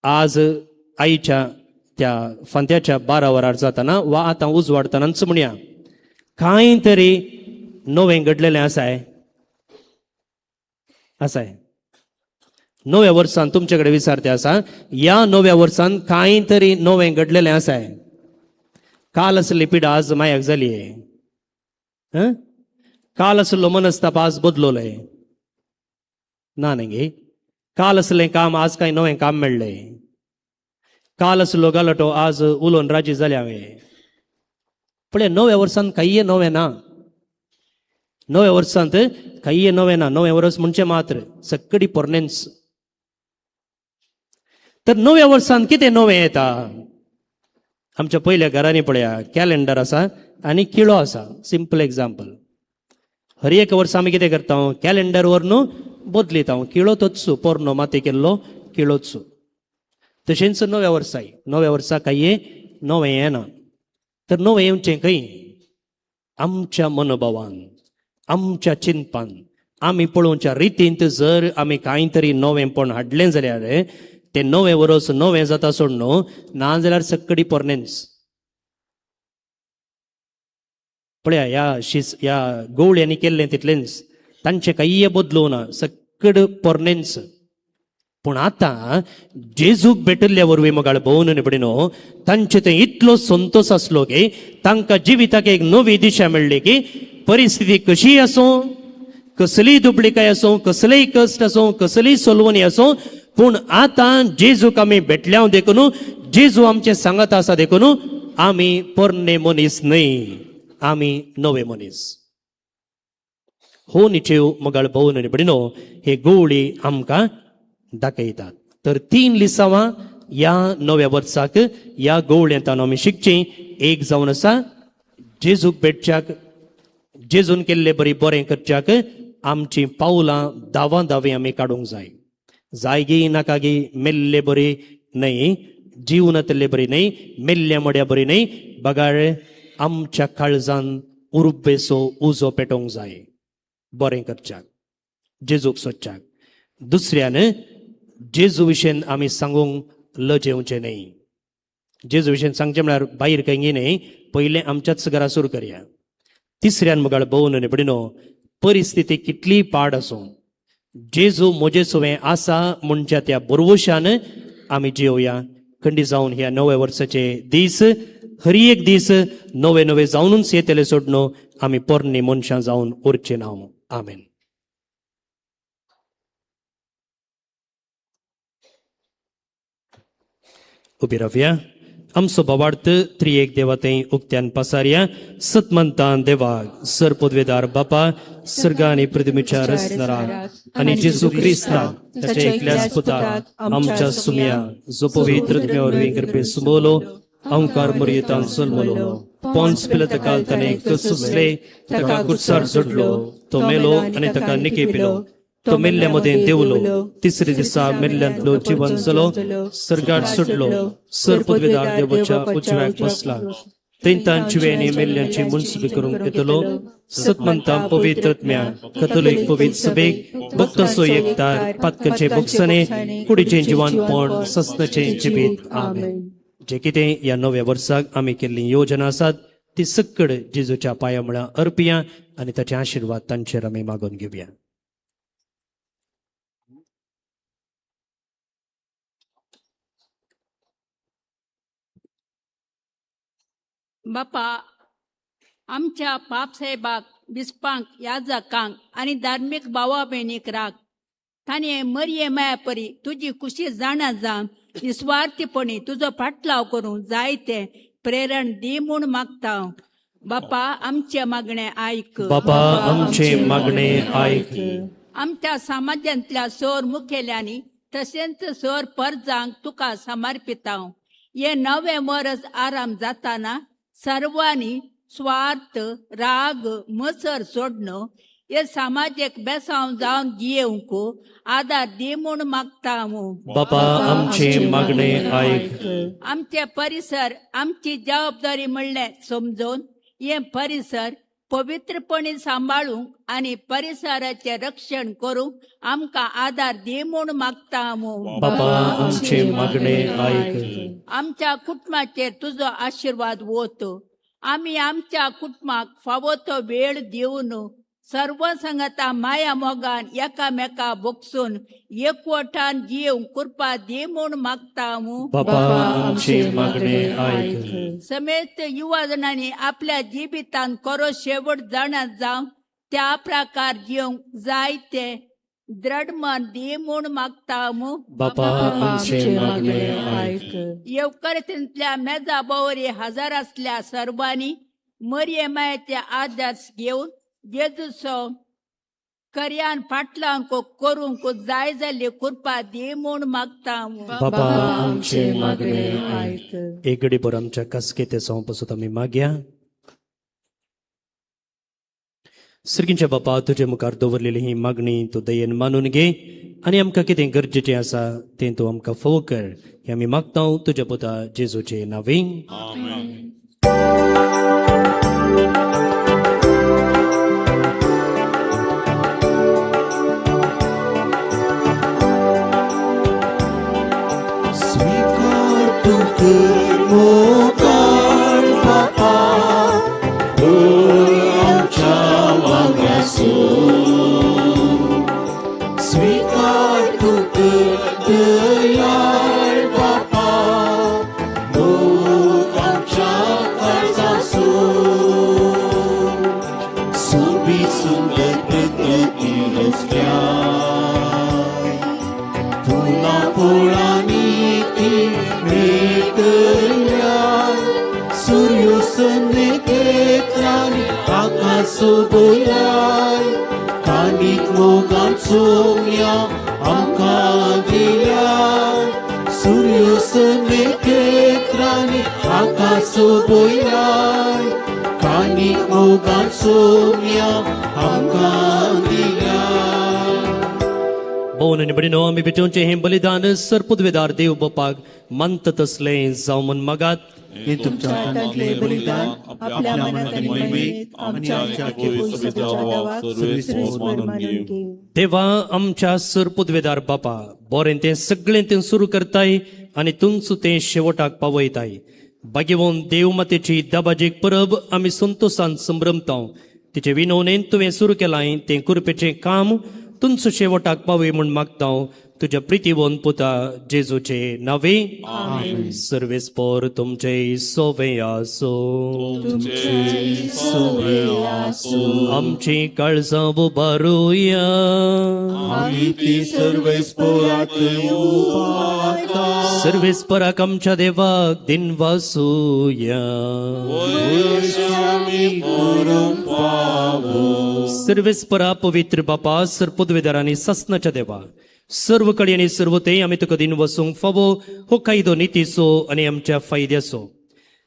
आज आयच्या त्या फांत्याच्या 12 वरार जाताना वा आतां उजवाडटनाच म्हणया, कांय तरी नवें घडलेलें आसाय आसाय. नव्या वर्सान तुमचे कडेन विचारते आसा, ह्या नव्या वर्सान कांय तरी नवें घडलेलें आसाय? काल आसली पिडा आज मायाक जाली. काल आसलो मनस्ताप आज बदलोलय ना न्ही? काल आसलें काम आज कांय नवें काम मेळ्ळें. काल आसलो गलाटो आज उलोवन राजी जालें हांवें. पळय, नव्या वर्सान कांय नवें ना. नव्या वर्सांत कांय नवें ना. नवें वर्स म्हणचें मात्र सकडी पोरणेंच. तर नव्या वर्सांत कितें नवें येता? आमच्या पयल्या घरांनी पळया, कॅलेंडर आसा आनी किळो आसा. Simple example. हर एक वर्सा आमी कितें करता? कॅलेंडर व्हरून बदलिता. किळो तोच, पोरणो माती केल्लो किळोच. तशेंच नव्या वर्साय, नव्या वर्सा कांय नवें येना. तर नवें येवचें खंय? आमच्या मनोभावान, आमच्या चिंतपान, आमी पळोवच्या रितींत जर आमी कांय तरी नवेंपण हाडलें जाल्यार तें नवें वर्स नवें जाता सोड न्हू, नाजाल्यार सकडी पोरणेंच. पळया, ह्या शिस ह्या गवळ्यांनी केल्लें तितलेंच, तांचें कांय बदलूं ना, सकड पोरणेंच. पूण आतां जेजूक भेटिल्ल्या वरवीं मगाळ भोवन आनी भयणीनो, तांचे थंय इतलो संतोश आसलो की तांकां जिविताक एक नवी दिशा मेळ्ळी की परिस्थिती कशीय आसूं, कसलीय दुबळीकाय आसूं, कसलेय कश्ट आसूं, कसलीय सोलवणी आसूं, पूण आतां जेजूक आमी भेटल्या देखून, जेजू आमचें सांगत आसा देखून आमी पोरणे मनीस न्हय, आमी नवे मनीस. हो निचेव मगाळ भोवन आनी भयणीनो हे गोवळी आमकां दाखयतात. तर तीन लिसांवां ह्या नव्या वर्साक ह्या गोवळेंतान आमी शिकचीं. एक जावन आसा, जेजूक भेटच्याक, जेजून केल्ले बरी बरें करच्याक आमचीं पावलां धांवा धांवी आमी काडूंक जाय. जायगी नाका गी, मेल्ले बरी न्हय, जीव नातल्ले बरी न्हय, मेल्ल्या मड्या बरी न्हय, बगार आमच्या काळजान उर्बेचो उजो पेटोवंक जाय बरें करच्याक, जेजूक सोदच्याक. दुसऱ्यान जेजू विशयन आमी सांगूंक लजेवचें न्हय. जेजू विशयन सांगचें म्हळ्यार भायर खंय न्हय, पयलें आमच्याच घरा सुरू करया. तिसऱ्यान मुगाळ भोवन आनी भयणीनो, परिस्थिती कितलीय पाड आसूं, जेजू म्हजे सुवें आसा म्हणच्या त्या बरवशान आमी जियोया. खंडी जावन ह्या नव्या वर्साचे दीस हर एक दीस नवे नवे जावनूच येतले सोडून आमी पोरणी मनशां जावन उरचे ना. आमेन. उबी रावया. आमचो बाबार्थ त्रिएक देवा थंय उक्त्यान पासारया. सतमंतान देवाक, सर पदवेदार बापा, सर्ग आनी पृथ्वीच्या रचणारा आनी जेजू क्रिस्ता ताच्या एकल्याच पुताक आमच्या सुमया, जो पवित्र आत्म्या वरवीं गर्भे सुमवलो, अंकार मर्येतान जल्मलो, पोन्स पिलात काल ताणें सोंसले, ताका कुर्सार जोडलो, तो मेलो आनी ताका निकेपिलो, तो मेल्ल्या मदें देवलो, तिसरे दिसा मेल्ल्यांतलो जिवन जालो, सर्गार सोडलो, सर पदवेदार देवाच्या उजव्याक बसला, थंय जिव्यांनी मेल्ल्यांची मुनसुबी करूंक येतलो. सतमंता पवित्र आत्म्या, कथोलीक पवित्र सभेक, भक्तांचो एकतार, पातकाचे भोगसणे, कुडीचें जिवानपण, सस्नाचें जिवीत. आमेन. जे कितें ह्या नव्या वर्साक आमी केल्ली योजना आसात ती सक्कड जेजूच्या पांया मुळां अर्पिया. आनी ताचे आशिर्वाद तांचेर आमी मागून घेवया. बापा, आमच्या पापसाहेबाक, बिस्पांक, याजकांक आनी धार्मीक भावा भयणीक राख. ताणें मरये माया परी तुजी कुशी जाणा जावन निस्वार्थीपणी तुजो फाटलाव करूंक जायते प्रेरण दी म्हूण मागता. बापा, आमचें मागणें आयक. बापा, आमचे मागणे आयक. आमच्या समाजांतल्या सोर मुखेल्यांनी तशेंच सोर परजांक तुका समर्पिता. हे नवें वर्स आराम जाताना सर्वांनी स्वार्थ, राग, मसर सोडण हे समाजेक बेसांव जावन जियेवंक आदार दी म्हूण मागता हांव. बापा, आमचे मागणे आयक. आमचे परिसर आमची जबाबदारी म्हणलें समजून हे परिसर पवित्रपणी सांबाळूंक आनी परिसराचें रक्षण करूंक आमकां आदार दी म्हूण मागता हांव. बापा, आमचे मागणे आयक. आमच्या कुटुंबाचेर तुजो आशिर्वाद वत. आमी आमच्या कुटुंबाक फावो तो वेळ दिवन सर्व संगता माया मोगान एकामेका बोगसून एकवटान जियेवंक कृपा दी म्हूण मागता हांव. बापा, आमचे मागणे आयक. समेत युवा जणांनी आपल्या जिवितान करो शेवट जाणा जावन त्या प्रकार जिवंक जाय ते द्रढ मन दी म्हूण मागता हांव. बापा, आमचे मागणे आयक. येवकरतींतल्या मेजा बोवरी हजर असल्या सर्वांनी मरिये मायाचे आदर्श घेवन जेजूचो कर्यान फाटलांक करूंक जाय जाल्ली कृपा दी म्हूण मागता हांव. बापा, आमचे मागणे आयक. एक घडीभर आमच्या कास्केते पासून आमी मागया. सर्गींच्या बापा, तुजे मुखार दवरलेली ही मागणी तूं दयेन मानून घे आनी आमकां कितें गरजेचें आसा तें तूं आमकां फोव कर, हें आमी मागता तुज्या पुता जेजूचे नांवी. स्वीकार तूं कर मोगाळ बापा, आमच्या वांगडासून. स्वीकार तूं कर दयाळ बापा, मोग आमच्या काळजासून. सोबीत सुंदर प्रकृती रचल्या, फुलां फळांनी ती मेटल्या. सूर्योसने केत्रांनी आकाश सोबयाय, कानीक मोगान सोम्या आमकां दिल्या. सूर्योसने केत्रांनी आकाश सोबयाय, कानीक मोगान सोम्या आमकां दिल्या. भोवन आनी भयणीनो, आमी भेटोवचें हें बलिदान सरपुदवेदार देव बापाक मानता तसलें जावं म्हूण मागात. हे तुमच्या हातांतले बलिदान आपल्या मनात आनी महिमेत आमच्या पवित्र देवाक सर्वेस्पर मानून घेवं. देवा, आमच्या सरपुदवेदार बापा, बरें तें सगळें तें सुरू करताय आनी तुमचो तें शेवटाक पावयताय. भाग्यवंत देव मातेची दबाजीक परब आमी संतोशान संभ्रमता. तिचे विनवणेन तुवें सुरू केलां तें कुरपेचें काम तुमचो शेवटाक पावय म्हूण मागता, तुज्या प्रितीवंत पुता जेजूचे नावे. सर्वेस्पोर तुमचे सोवे आसो. आमची काळजां उबारुया. आमी ती सर्वेस्पोराक उबारता. सर्वेस्पराक आमच्या देवाक दिनवासूया. आमी करूंक फावो. सर्वेस्परा, पवित्र बापा, सरपदवेदार आनी सासनाच्या देवा, सर्व कडेन आनी सर्व ते आमी तुका दिन वसूंक फावो. हो कायदो नितीचो आनी आमच्या फायद्याचो.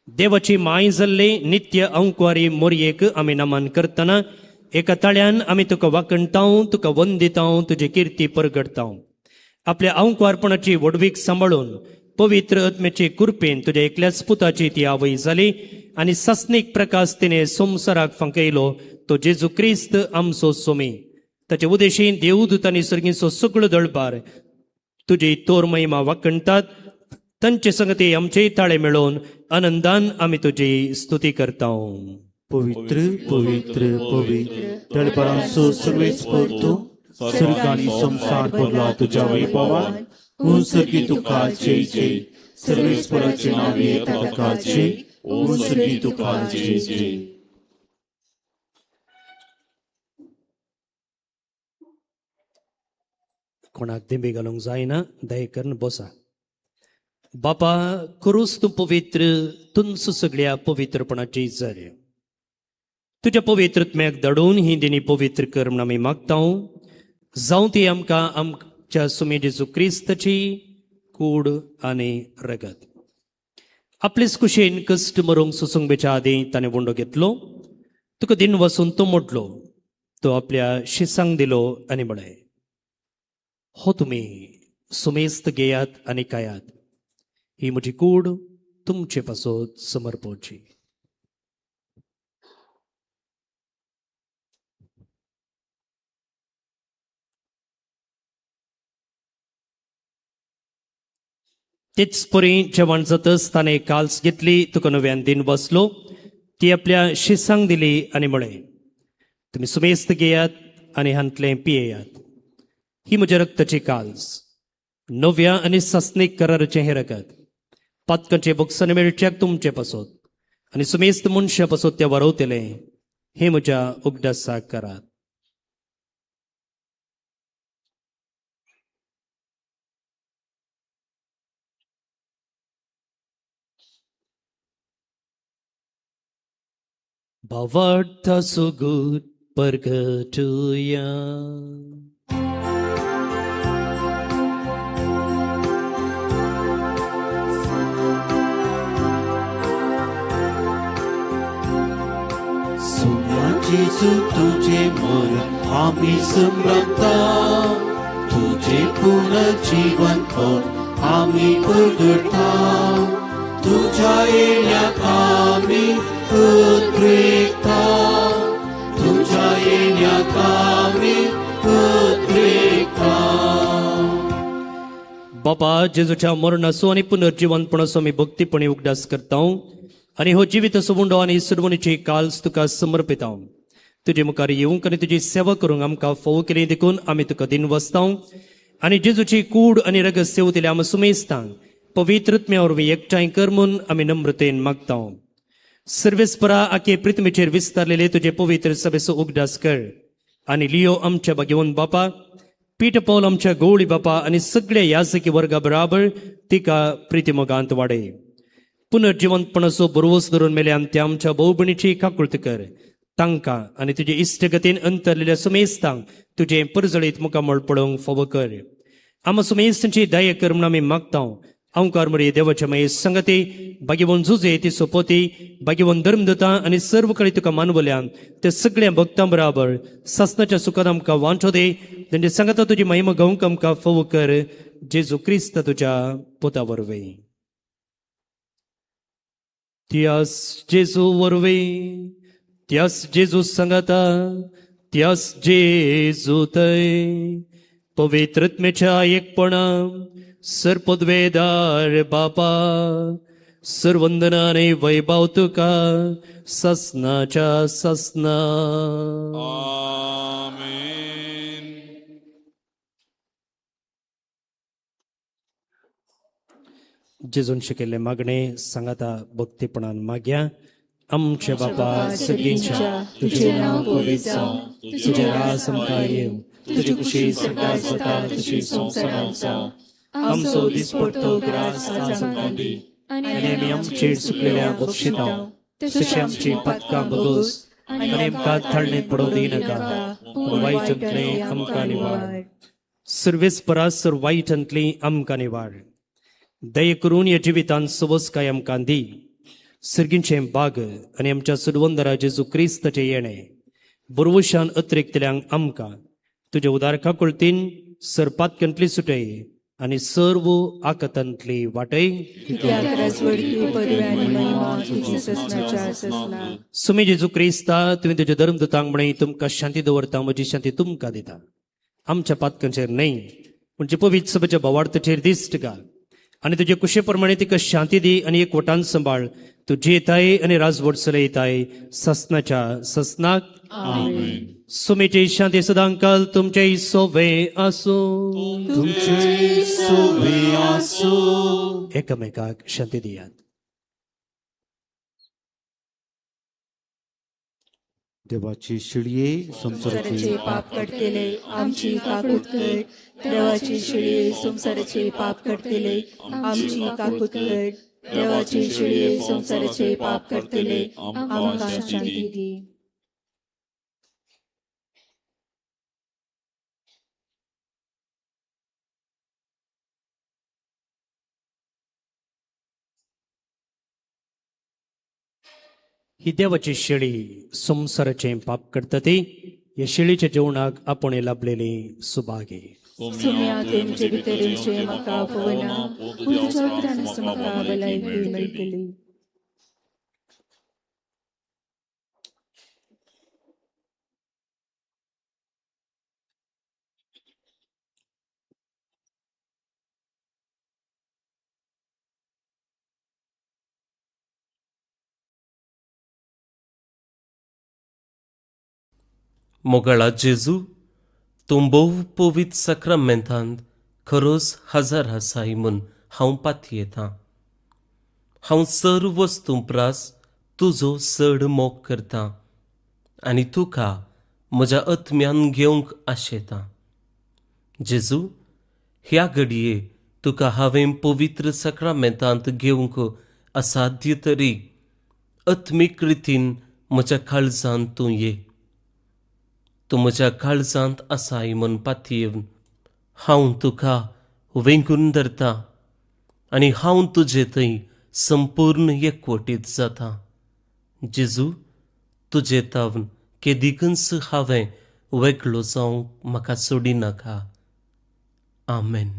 देवाची माय जाल्ले नित्य अंकवारी मोरयेक आमी नमन करतना एका ताळ्यान आमी तुका वाकणताव, तुका वंदिताव, तुजी किर्ती परगडताव. आपल्या अंकवारपणाची व्हडवीक सांबाळून पवित्र आत्म्याचे कृपेन तुज्या एकल्याच पुताची ती आवय जाली आनी सासणीक प्रकाश तिणे संवसाराक फांकयलो, तो जेजू क्रिस्त आमचो सोमी. ताचे उदेशीन देवदूतांनी सर्गींचो सगळो दळबार तुजी तोर महिमा वाकणतात. तांचे संगती आमचेय ताळे मेळोवन आनंदान आमी तुजी स्तुती करता. पवित्र पवित्र पवित्र दळबरांचो सर्वेस्पर तूं स्वर्ग आनी संवसार भरला तुज्या वैभवान. ऊं सर्गी तुका जय जय. सर्वेस्पराचे नांव येता तुका जय. ऊं सर्गी तुका जय जय. कोणाक दिंबी घालूंक जायना, दया करून बसा. बापा, करूच तूं पवित्र, तुमचो सगळ्या पवित्रपणाची जर तुज्या पवित्रत्म्याक धाडून ही दिनी पवित्र कर म्हूण आमी मागता. जावं ती आमकां आमच्या सुमी जेजू क्रिस्ताची कूड आनी रगत. आपलेच कुशेन कश्ट मरूंक सोसूंक बेच्या आदीं ताणें उंडो घेतलो, तुका दिन वसून तो मोडलो, तो आपल्या शिसांक दिलो आनी म्हळें, हो तुमी सुमेस्त घेयात आनी खायात, ही म्हजी कूड तुमचे पासत समर्पवची. तेच परी जेवण जातच ताणें काल्स घेतली, तुका नव्यान दिन बसलो, ती आपल्या शिसांक दिली आनी म्हळें, तुमी सुमेस्त घेयात आनी हांतलें पियेयात, ही म्हज्या रक्ताची काल्स, नव्या आनी सासणीक कराराचें हें रगत, पातकांचें बोगसण मेळच्याक तुमचे पासत आनी सुमेस्त मनशां पासत तें वरवतलें, हें म्हज्या उगडासाक करात. भावार्थ सुगूर परगटुया. सुम्या जेजू तुझे मरण आम्ही संभ्रमता, तुझे पुनर्जीवनपण आम्ही परगटता, तुझ्या येण्याक आम्ही उद्रेकता, तुझ्या येण्याक आम्ही उद्रेकता. बापा, जेजूच्या मरणाचो आनी पुनर्जिवंतपणाचो आमी भक्तीपणी उगडास करता आनी हो जिवीत उंडो आनी सुरवणीची काल्स तुका समर्पिता. तुजे मुखार येवंक आनी तुजी सेवा करूंक आमकां फोव केली देखून आमी तुका दिन वसता आनी जेजूची कूड आनी रगत सेवतले आमी सुमेस्तांक पवित्रत्म्या वरवीं एकठांय कर म्हूण आमी नम्रतेन मागता. सर्वेस्परा, आखे पृथ्वीचेर विस्तारलेले तुजे पवित्र सभेचो उगडास कर आनी लियो आमच्या भाग्यवंत बापा पीटर पॉल, आमच्या गवळी बापा आनी सगळ्या याजकी वर्गा बराबर तिका प्रितीमोगांत वाडय. पुनर्जिवंतपणाचो बरवस धरून मेल्यान त्या आमच्या भोवभणीची काकुळत कर. तांकां आनी तुजे इश्टगतीन अंतरलेल्या सुमेस्तांक तुजें परजळीत मुखामळ पळोवंक फावो कर. आमा सुमेस्तांची दया कर म्हूण आमी मागता. अंकार मरे देवाच्या माये संगती, भाग्यवंत जुजे ती सोपोती, भाग्यवंत धर्मदूतां आनी सर्व कडेन तुका मानवल्यान ते सगळ्या भक्तां बराबर सासनाच्या सुखान आमकां वांटो दे. तेंचे सांगता तुजी महिमा गावंक आमकां फावो कर, जेजू क्रिस्त तुज्या पुता वरवीं. त्यास जेजू वरवीं, त्यास जेजू सांगता, त्यास जेजू थंय पवित्रत्मेच्या एकपणा सर्पद्वेदार बापा, सर्वंदनाने वैभव तुका ससनाच्या ससना. आमेन. जेजून शिकयल्ले मागणे सांगाता भक्तीपणान माग्या. आमचे बापा सगळींच्या, तुझे नांव पवित्र जावं, तुझे राज आमकां येवं, तुजी कुशी स्वर्गात जाता तशी संवसारांत जावं. आमचो दिसपडतो ग्रास आज आमकां दी आनी आमी आमचेर चुकलेल्या बक्षितां तशें आमची पातकां बगोस आनी आमकां थाळणेंत पडोवं दिनाका, पूण वायटांतलें आमकां निवार. सर्वेस्परा, सर वायटांतली आमकां निवार. दया करून ह्या जिवितांत सवसकाय आमकां दी. सर्गींचें बाग आनी आमच्या सुडवंदरा जेजू क्रिस्ताचें येणें बरवशान अतिरिक्तल्यांक आमकां तुज्या उदार काकुळतीन सरपातक्यांतली सुटय आनी सर्व आकतांतली वाटय. कित्याक राजवडकी, पदवी आनी महिमा तुजी ससनाच्या ससना. सुमी जेजू क्रिस्ता, तुवें तुज्या धर्मदूतांक म्हळें, तुमकां शांती दवरता, म्हजी शांती तुमकां दिता. आमच्या पातकांचेर न्हय, पूण जे पवित्र सभेच्या भावार्थाचेर दिश्ट घाल. आनी तुजे कुशे प्रमाणे तिका शांती दी आनी एकवटान सांबाळ. तूं जियेताय आनी राजवट चलयताय ससनाच्या ससनाक. सुमेची शांती सदांकाल तुमचे सोवे आसूं. तुमचे सोवे आसूं. एकामेकाक शांती दियात. देवाची शिळये संसाराचे संसाराचे पाप काडटले आमची काकूत कर. देवाची शिळये संसाराचे पाप काडटले आमची काकूत कर. देवाची शिळये संसाराचे पाप काडटले आमकां शांती दी. ही देवाची शेळी संवसाराचें पाप करता ती ह्या शेळीच्या जेवणाक आपूण लाभलेली सुभागे. सुम्या तुमचे भितर येवचें म्हाका आपोवना, पूण तुज्या उपरांत म्हाका भलायकी मेळटली. मोगाळा जेजू, तूं भोव पवित्र साक्रामेंतांत खरोच हजार आसाय म्हूण हांव पातयेतां. हांव सर्व वस्तूं प्रास तुजो चड मोग करतां आनी तुका म्हज्या आत्म्यान घेवंक आशेतां. जेजू, ह्या घडये तुका हांवें पवित्र साक्रामेंतांत घेवंक असाध्य तरी आत्मीक रितीन म्हज्या काळजांत तूं ये. तूं म्हज्या काळजांत आसाय म्हूण पातयेवन हांव तुका वेंगून धरता आनी हांव तुजे थंय संपूर्ण एकवटीत जाता. जेजू, तुजे तावन केदिकूच हांवें वेगळो जावंक म्हाका सोडिनाका. आमेन.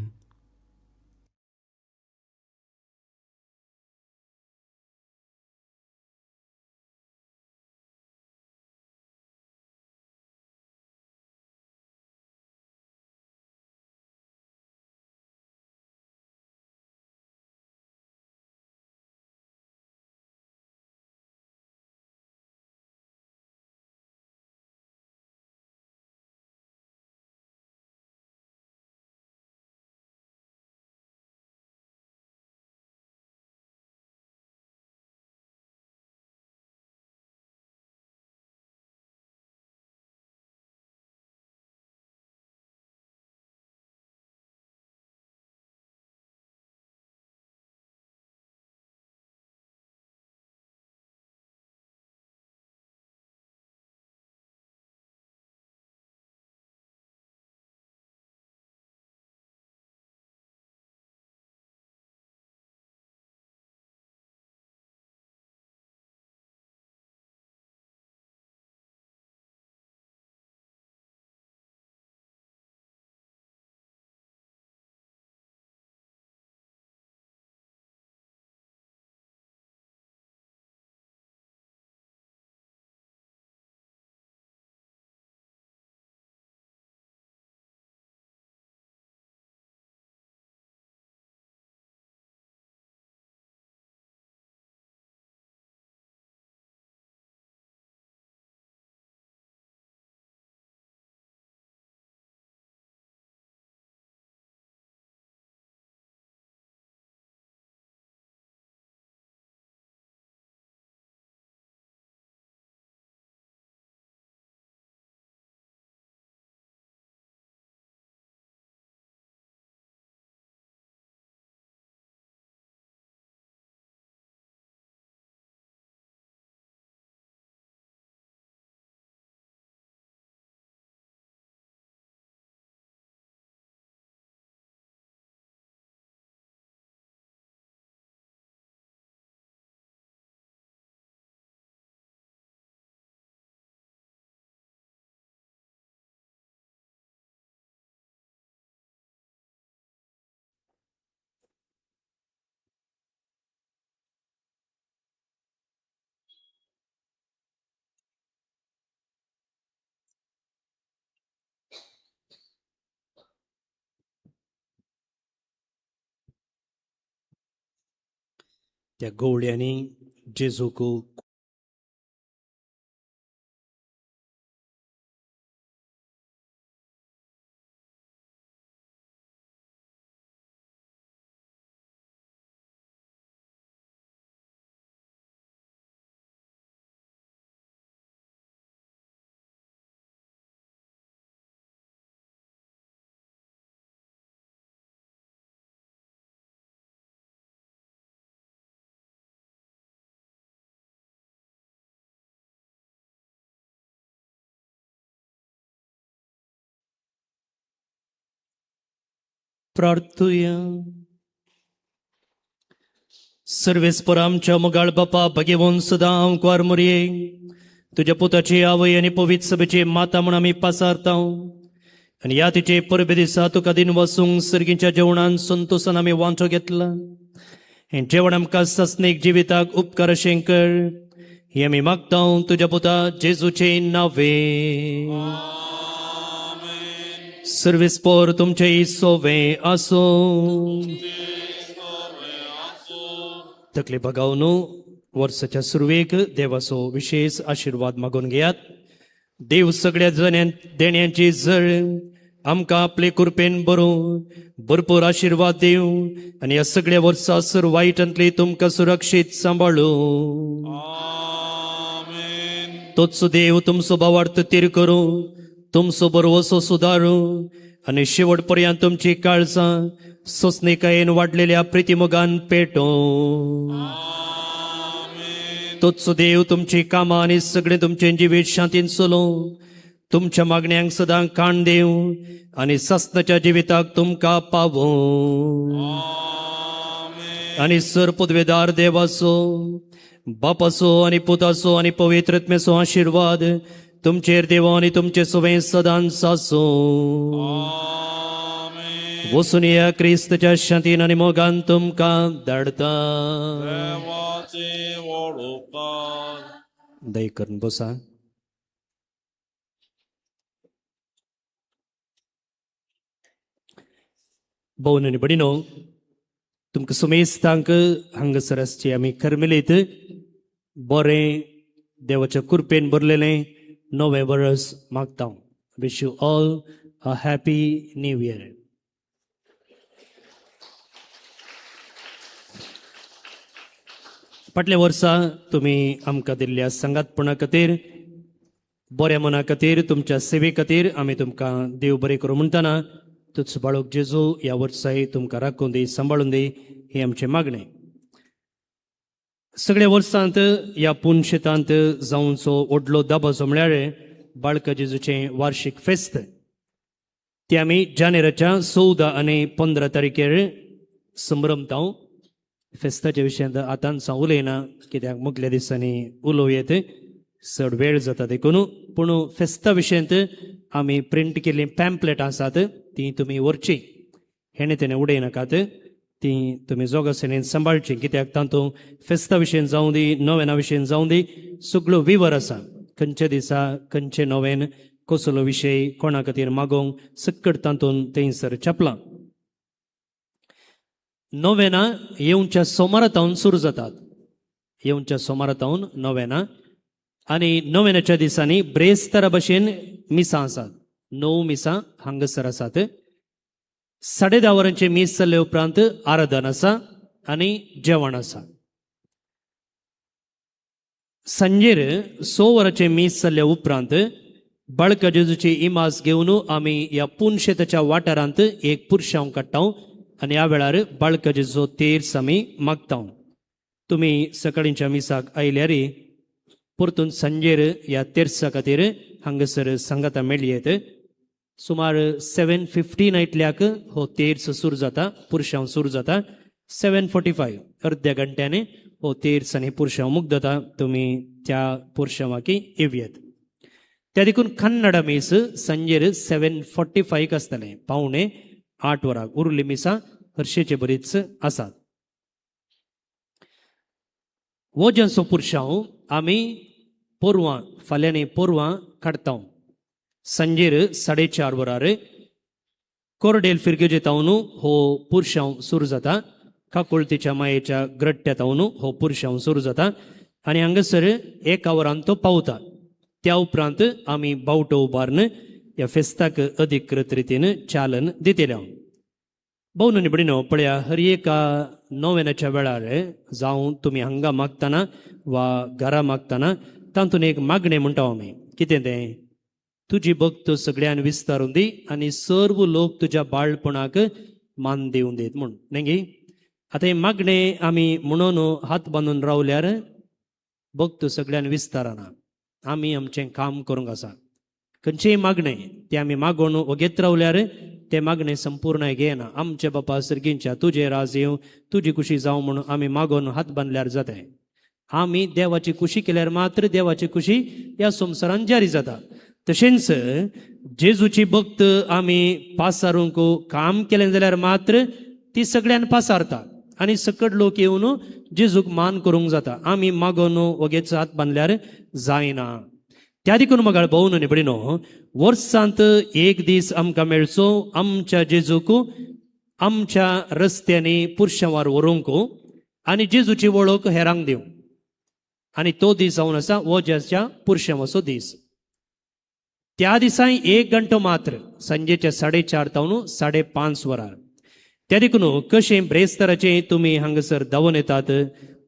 त्या गवळ्यांनी जेजूक प्रार्थुया. सर्वेस्पर आमच्या मोगाळ बापा भगेवन सदां आमकां मुरये तुज्या पुताची आवय आनी पवित्र सभेची माता म्हूण आमी पासारता आनी ह्या तिचे परबे दिसा तुका दिन वसूंक सर्गीच्या जेवणान संतोसान आमी वांटो घेतला. हें जेवण आमकां सस्नीक जिविताक उपकार अशें कर हें आमी मागता तुज्या पुता जेजूचे नावे. सर्वेस्पर तुमचे सोवे आसो. तकले बगावन वर्साच्या सुरवेक देवाचो विशेष आशिर्वाद मागून घेयात. देव सगळ्या देण्यांची जळ आमकां आपले कृपेन बरोवं भरपूर आशिर्वाद दिवं आनी ह्या सगळ्या वर्सा सर वायटांतली तुमकां सुरक्षीत सांबाळू. तोच देव तुमचो भावार्थ तीर करूं, तुमचो बरवसो सुदारू आनी शेवट पर्यंत तुमची काळजां सोसणिकायेन वाडलेल्या प्रितीमोगान पेटोवं. तोच देव तुमची कामां आनी सगळें तुमचें जिवीत शांतीन चलोवं, तुमच्या मागण्यांक सदां काण दिवं आनी सासणाच्या जिविताक तुमकां पावोवं. आनी सर पदवेदार देवाचो, बापाचो आनी पुताचो आनी पवित्र आत्म्याचो आशिर्वाद तुमचेर देव आनी तुमचे सवें सदांच आसूं. वचून या क्रिस्तच्या शांतीन आनी मोगान तुमकां धाडता. दय करून बसा. भोवन आनी भयणीनो, तुमकां सुमेस्तांक हांगासर आसची आमी करमेलीत बरें देवाच्या कृपेन भरलेलें नवें वर्स मागता. Wish you all a happy new year. फाटल्या वर्सा तुमी आमकां दिल्ल्या सांगातपणा खातीर, बऱ्या मना खातीर, तुमच्या सेवे खातीर आमी तुमकां देव बरें करूं म्हणटना तुच बाळक जेजू ह्या वर्साय तुमकां राखून दी, सांबाळून दी हें आमचें मागणें. सगळ्या वर्सांत ह्या पुनशेतांत जावचो व्हडलो दबाजो म्हळ्यार बाळका जेजूचें वार्शीक फेस्त. ते आमी जानेराच्या 14 आनी 15 तारखेर संभ्रमता. फेस्ताच्या विशयांत आतांच हांव उलयना कित्याक मुगल्या दिसांनी उलोवं येत, चड वेळ जाता देखून. पूण फेस्ता विशयांत आमी प्रिंट केल्लीं पॅम्पलेटां आसात तीं तुमी व्हरचीं, हेणे तेणे उडयनाकात, तीं तुमी जोगासणेन सांबाळचीं कित्याक तातूंत फेस्ता विशयन जावं दी, नोवेना विशयन जावं दी, सगळो विवर आसा. खंयच्या दिसा खंयचें नोवेन, कसलो विशय, कोणा खातीर मागोवंक, सक्कड तातूंत थंयसर छापलां. नोवेना येवच्या सोमारा तावन सुरू जातात. येवच्या सोमारा तावन नोवेना आनी नोवेनाच्या दिसांनी ब्रेस्तारा भशेन मिसां आसात. 9 मिसां हांगासर आसात. 10:30 वरांचें मीस जाल्ले उपरांत आराधन आसा आनी जेवण आसा. सांजेर 6 वरांचें मीस जाल्ले उपरांत बाळका जेजूची इमाज घेवन आमी ह्या पुनशेताच्या वाठारांत एक पुरशांव काडटा आनी ह्या वेळार बाळका जेजूचो तेर्स आमी मागता. तुमी सकाळींच्या मिसाक आयल्यार परतून सांजेर ह्या तेर्सा खातीर हांगासर सांगाता मेळ्ळी येत. सुमार 7:15 इतल्याक हो तेर्स सुरू जाता, पुरशांव सुरू जाता. 7:45 अर्द्या घंट्याने हो तेर्स आनी पुरशांव मुक्त जाता. तुमी त्या पुरशांवाकी येवयेत. त्या देखून कन्नडा मीस सांजेर 7:45 आसतलें, 7:45 वरांक. उरली मिसां हरशेचे बरीच आसात. हो ज्यांचो पुरशांव आमी पोरवां फाल्यांनी पोरवां काडटा. सांजेर 4:30 वरार कोरडेल फिरगेजे तावन हो पुरशांव सुरू जाता. काकुळतीच्या मायेच्या ग्रट्ट्यात हो पुरशांव सुरू जाता आनी हांगासर एका वरान तो पावता. त्या उपरांत आमी बावटो उबारून ह्या फेस्ताक अधिकृत रितीन चालन दितले. भोव निबडिनो पळया, हर एका नोवेनाच्या वेळार जावं तुमी हांगा मागतना वा घरा मागतना तातूंत एक मागणें म्हणटा आमी. कितें तें? तुजी भक्त सगळ्यान विस्तारून दी आनी सर्व लोक तुज्या बाळपणाक मान दिवन दीत म्हूण न्ही. आतां हें मागणें आमी म्हणून हात बांदून रावल्यार भक्त सगळ्यान विस्तारना. आमी आमचें काम करूंक आसा. खंयचेय मागणें तें आमी मागोवन वगेत रावल्यार तें मागणें संपूर्ण घेयना. आमचे बापा सर्गींच्या, तुजें राज येवं, तुजी कुशी जावं म्हणून आमी मागोवन हात बांदल्यार जाताय. आमी देवाची कुशी केल्यार मात्र देवाची कुशी ह्या संवसारान जारी जाता. तशेंच जेजूची भक्त आमी पासारूंक काम केलें जाल्यार मात्र ती सगळ्यान पासारता आनी सकट लोक येवन जेजूक मान करूंक जाता. आमी मागोवन वगेच हात बांदल्यार जायना. त्या देखून मगाळ भोवन निबडिनो, वर्सांत एक दीस आमकां मेळचो आमच्या जेजूक आमच्या रस्त्यांनी पुरशांवार व्हरूंक आनी जेजूची वळख हेरांक दिवं. आनी तो दीस जावन आसा वोज्याच्या पुरशांवाचो दीस. त्या दिसाय एक घंटो मात्र, सांजेच्या 4:30 तावन 5:30 वरार. त्या देखून कशें ब्रेस्ताराचें तुमी हांगासर धांवून येतात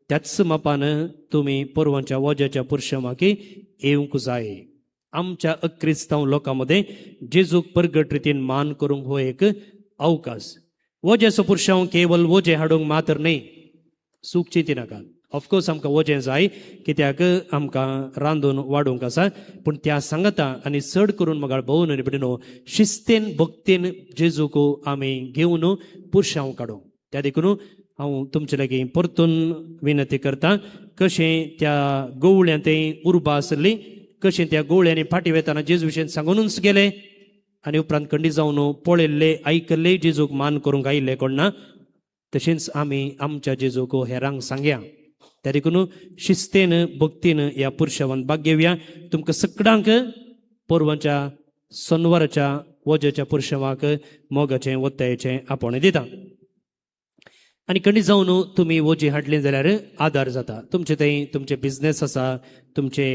त्याच मापान तुमी परवांच्या वोज्याच्या पुरशांवाकी येवंक जाय. आमच्या अक्रिस्तांव लोकां मदें जेजूक परगट रितीन मान करूंक हो एक अवकाश. वोज्याचो पुरशांव केवल वोजें हाडूंक मात्र न्ही, चूक चिंती नाका. ऑफकोर्स आमकां वजें जाय, कित्याक आमकां रांदून वाडूंक आसा. पूण त्या सांगता आनी चड करून मगाळ भोवन न्ही शिस्तेन भक्तीन जेजूक आमी घेवन पुरशांव काडूं. त्या देखून हांव तुमचे लागीं परतून विनंती करता, कशें त्या गवळ्यां थंय उर्बा आसली, कशें त्या गवळ्यांनी फाटीं वेतना जेजू विशयन सांगूनच गेले आनी उपरांत खंडी जावन पळयल्ले आयकल्ले जेजूक मान करूंक आयिल्ले कोण ना, तशेंच आमी आमच्या जेजूक हेरांक सांगया. त्या देखून शिस्तेन भक्तीन ह्या पुरशावान भाग घेवया. तुमकां सगळ्यांक परवांच्या सोनवाराच्या वज्याच्या पुरशावाक मोगाचें ओत्तायेचें आपोवणें दिता. आनी खंडी जावन तुमी वोजी हाडली जाल्यार आदार जाता. तुमचे थंय तुमचे बिजनेस आसा, तुमचे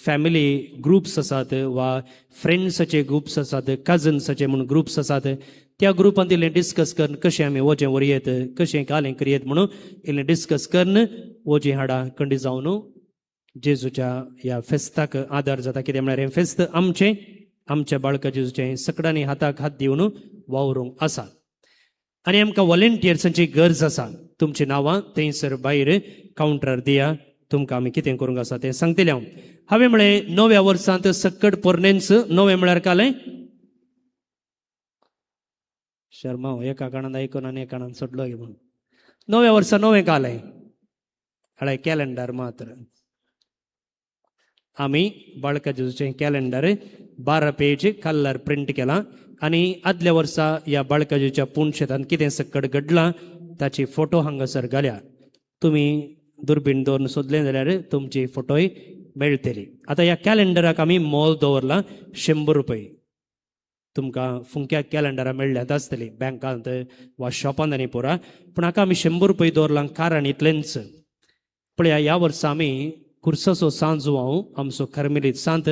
फॅमिली ग्रुप्स आसात वा फ्रेंड्साचे ग्रुप्स आसात, कजन्साचे म्हूण ग्रुप्स आसात. त्या ग्रुपांत इल्लें डिस्कस करून कशें आमी वजें व्हरयेत, कशें कालें करयेत म्हणून इल्लें डिस्कस करून वजें हाडा. खंडी जावन जेजूच्या ह्या फेस्ताक आदार जाता. कितें म्हळ्यार हें फेस्त आमचें, आमच्या बाळका जेजूचें सगळ्यांनी हाताक हात दिवन वावरूंक आसा. आनी आमकां वॉलेंटियर्सांची गरज आसा. तुमची नांवां थंयसर भायर कावंटरार दिया. तुमकां आमी कितें करूंक आसा तें सांगतलें हांव. हांवें म्हळें नव्या वर्सांत सक्कड पोरणेंच नवें म्हळ्यार कालें शर्मा एका काणान आयकून आनी एका काणान सोडलो म्हणून नव्या वर्सा नवें कालें हळ्यार कॅलेंडर मात्र. आमी बाळका जेजूचें कॅलेंडर 12 पेज कलर प्रिंट केलां आनी आदल्या वर्सा ह्या बाळका जेजूच्या पूण शेतान कितें सक्कड घडलां ताची फोटो हांगासर घाल्या. तुमी दुर्बीण दवरून सोदलें जाल्यार तुमची फोटोय मेळटली. आतां ह्या कॅलेंडराक आमी मोल दवरलां 100 रुपये. तुमकां फुंक्या कॅलेंडरां मेळ्ळ्यांत आसतलीं बँकांत वा शॉपांत आनी पुरा, पूण हाका आमी 100 रुपये दवरलां कारण इतलेंच. पळया, ह्या वर्सा आमी कुर्साचो सांत जुवांव आमचो कर्मेलीत सांत,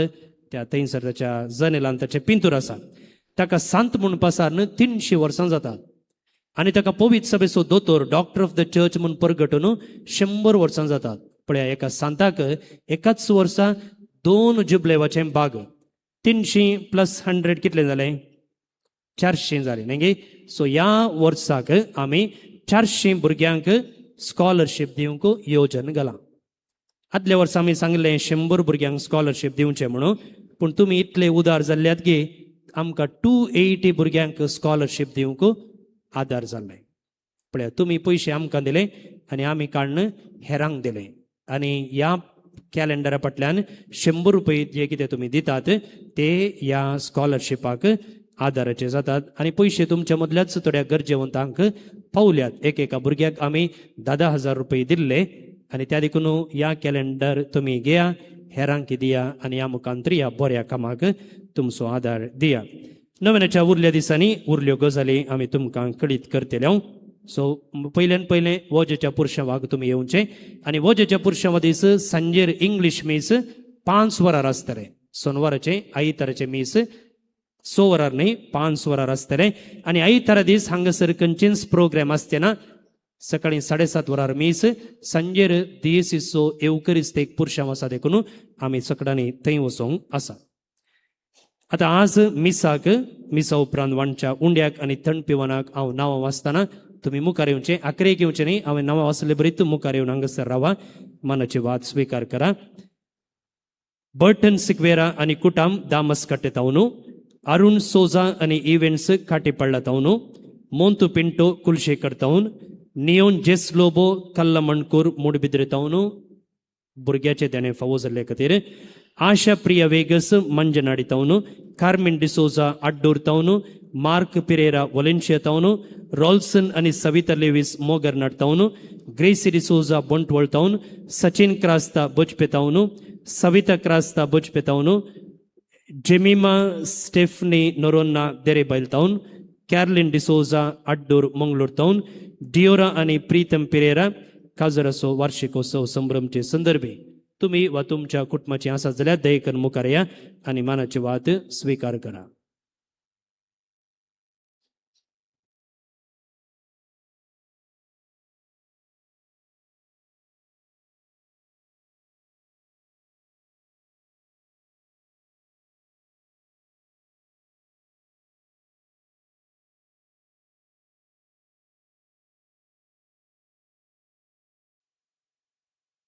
त्या थंयसर ताच्या जनेलान ताचें पिंतूर आसा. ताका सांत म्हूण पासार 300 वर्सां जातात आनी ताका पवित्र सभेचो दोतोर, डॉक्टर ऑफ the church म्हूण परगटून 100 वर्सां जातात. पळया, एका सांताक एकाच वर्सा 2 जुबलेवाचें बाग, 300 प्लस 100 कितलें जालें? 400 जालें न्ही गे. सो ह्या वर्साक आमी 400 भुरग्यांक स्कॉलरशीप दिवंक योजन घालां. आदल्या वर्सा आमी सांगलें 100 भुरग्यांक स्कॉलरशीप दिवचें म्हणून, पूण तुमी इतले उदार जाल्ल्यात की आमकां 280 भुरग्यांक स्कॉलरशीप दिवंक आदार जाल्ले. पळया, तुमी पयशे आमकां दिले आनी आमी काडून हेरांक दिले आनी ह्या कॅलेंडरा फाटल्यान 100 रुपये जे कितें तुमी दितात ते ह्या स्कॉलरशिपाक आदाराचे जातात आनी पयशे तुमच्या मदल्याच थोड्या गरजेवंतांक पावल्यात. एक एका भुरग्याक आमी 10,000 रुपये दिल्ले आनी त्या देखून ह्या कॅलेंडर तुमी घेया, हेरांक दिया आनी ह्या मुखांतरी ह्या बऱ्या कामाक तुमचो आदार दिया. नव्याच्या उरल्या दिसांनी उरल्यो गजाली आमी तुमकां कळीत करतले. सो पयल्यान पयलें वोजेच्या पुरशांवाक तुमी येवचें आनी वोजेच्या पुरशांवा दीस सांजेर इंग्लीश मीस 5 वरार आसतलें. सोनवाराचें आयताराचें मीस 6 वरार न्ही 5 वरार आसतलें. आनी आयतारा दीस हांगासर खंयचेच प्रोग्राम आसचे ना. सकाळी 7:30 वरार मीस, सांजेर दियेसीचो येवकरिस्तेक पुरशांव आसा, देखून आमी सगळ्यांनी थंय वचोंक आसा. आतां आज मिसाक मिसा उपरांत वांटच्या उंड्याक आनी थंड पिवनाक हांव नांवां वाचतना तुमी मुखार येवचें, आकरेक येवचें न्ही. हांवें नांवां वाचले बरी मुखार येवन हांगासर रावा, मनाची वाद स्विकार करा. बर्टन सिक्वेरा आनी कुटाम दामस कट्टे तावनु, अरुण सोजा आनी इव्हेंट्स काटेपडला तावनु, मोंतू पिंटो कुलशेकर तावन, नियोन जेस लोबो कल्लमणकूर मुडबिद्रे तावनु भुरग्याचे देणें फावो जाल्ले खातीर, आशा प्रिया वेगस मंजनाडी तावनु, कार्मिन डिसोजा अड्डूर तावनु, मार्क पिरेरा वलेन्शिया तावनु, रॉल्सन आनी सविता लेवीस मोगरनाट तावनु, ग्रेसी डिसोजा बंटवळ तावन, सचिन क्रास्ता बजपे तावनु, सविता क्रास्ता बजपे तावनु, जेमिमा स्टेफनी नोरोन्ना देरेबैल तावन, कॅरलिन डिसोजा अड्डूर मंगळूर तावन, डियोरा आनी प्रीतम पिरेरा काजराचो वार्षिकोत्सव संभ्रमचे संदर्भे तुमी वा तुमच्या कुटुंबाची आसा जाल्यार दयेकन मुखार या आनी मानाची वात स्विकार करा.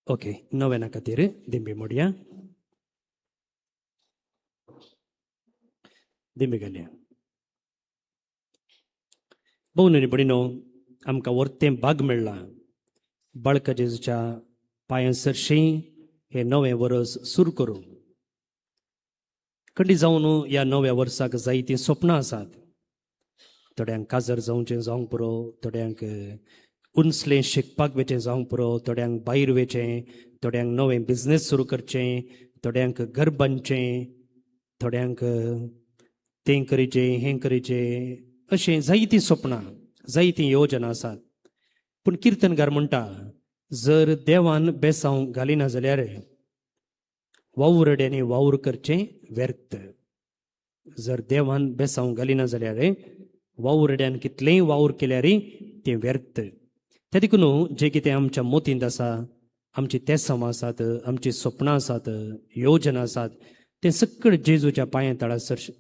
ओके, नव्याना खातीर दिंबी मोडया, दिंबी घालया. भोव आनी भयणीनो, आमकां वर्तें भाग मेळ्ळां बाळका जेजूच्या पांयां सरशीं हें नवें वर्स सुरू करूं. खंडी जावन ह्या नव्या वर्साक जायतीं सपनां आसात. थोड्यांक काजर जावचें जावंक पुरो, थोड्यांक उंचलें शिकपाक वचें जावंक पुरो, थोड्यांक भायर वचें, थोड्यांक नवें बिजनेस सुरू करचें, थोड्यांक घर बांदचें, थोड्यांक तें करचें हें करचें, अशें जायतीं सपनां जायतीं योजना आसात. पूण किर्तनकार म्हणटा, जर देवान बेसांव घालिना जाल्यार वावुरड्यांनी वावर करचें व्यर्थ. जर देवान बेसांव घालिना जाल्यार वावुरड्यान कितलेंय वावर केल्यार तें व्यर्थ. ते देखून जें कितें आमच्या मोतींत आसा, आमची तेसांव आसात, आमची सपनां आसात, योजना आसात, तें सगळें जेजूच्या पांयां तळासर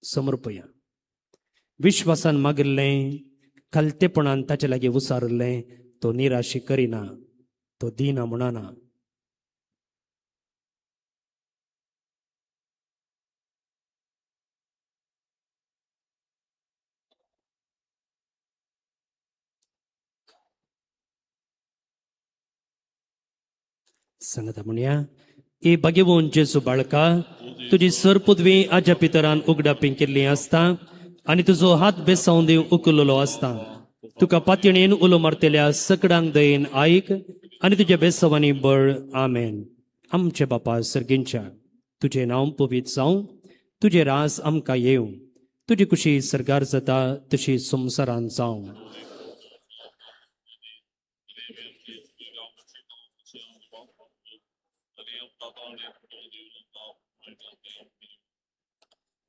समर्पया. विश्वासान मागिल्लें, खालतेपणान ताचे लागीं उसारिल्लें, तो निराशी करिना, तो दिना म्हणना. सांगता म्हणया, ए भाग्यवंत जेजू बाळका, तुजी सर पदवी आज्या पितरान उगडापी केल्ली आसता आनी तुजो हात बेसावन दिवन उखललो आसता. तुका पातयणेन उलो मारतल्या सकडांक दयेन आयक आनी तुज्या बेसावांनी बळ. आमेन. आमचे बापा सर्गींच्या, तुजें नांव पवित्र जावं, तुजें रास आमकां येवं, तुजी कुशी सरकार जाता तशी संवसारांत जावं.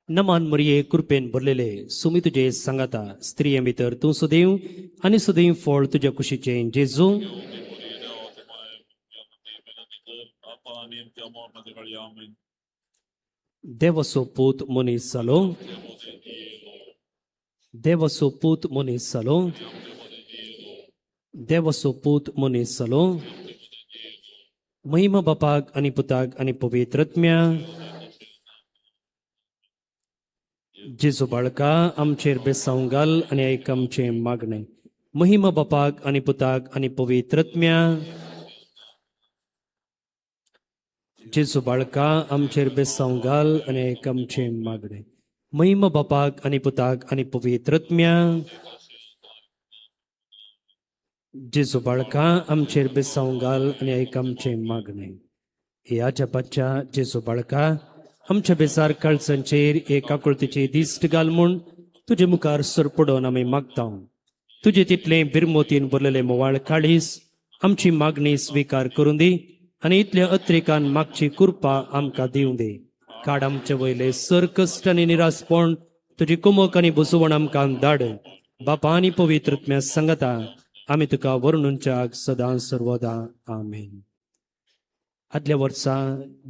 नमान मरिये, कृपेन भरलेले, सुमी तुजे सांगाता, स्त्रिये भितर तूं सदैव आनी सदैव फळ तुज्या कुशीचें जेजू. देवाचो पूत मनीस जालो, देवाचो पूत मनीस जालो, देवाचो पूत मनीस जालो. महिमा बापाक आनी पुताक आनी पवित्र आत्म्या. जेजू बाळका, आमचेर बेसांव घाल आनी आयक आमचें मागणें. महिमा बापाक आनी पुताक आनी पवित्र आत्म्या. जेजू बाळका, आमचेर बेसांव घाल आनी आयक आमचें मागणें. महिमा बापाक आनी पुताक आनी पवित्र आत्म्या. जेजू बाळका, आमचेर बेसांव घाल आनी आयक आमचें मागणें. ह्या जपाच्या जेजू बाळका, आमच्या बेजार काळजांचेर एक आकुळतीची दिश्ट घाल म्हूण तुजे मुखार सरपडोन आमी मागता. तुजे तितलें बिरमोतीन भरलेले मोवाळ काळीस आमची मागणी स्विकार करून दी आनी इतल्या अत्रिकान मागची कृपा आमकां दिवं दी. काड आमचे वयले सर कश्ट आनी निरासपण, तुजी कुमक आनी बुसवण आमकां धाड. बापा आनी पवित्र आत्म्या सांगता आमी तुका वर्णूंच्याक सदां सर्वदा. आमेन. आदल्या वर्सा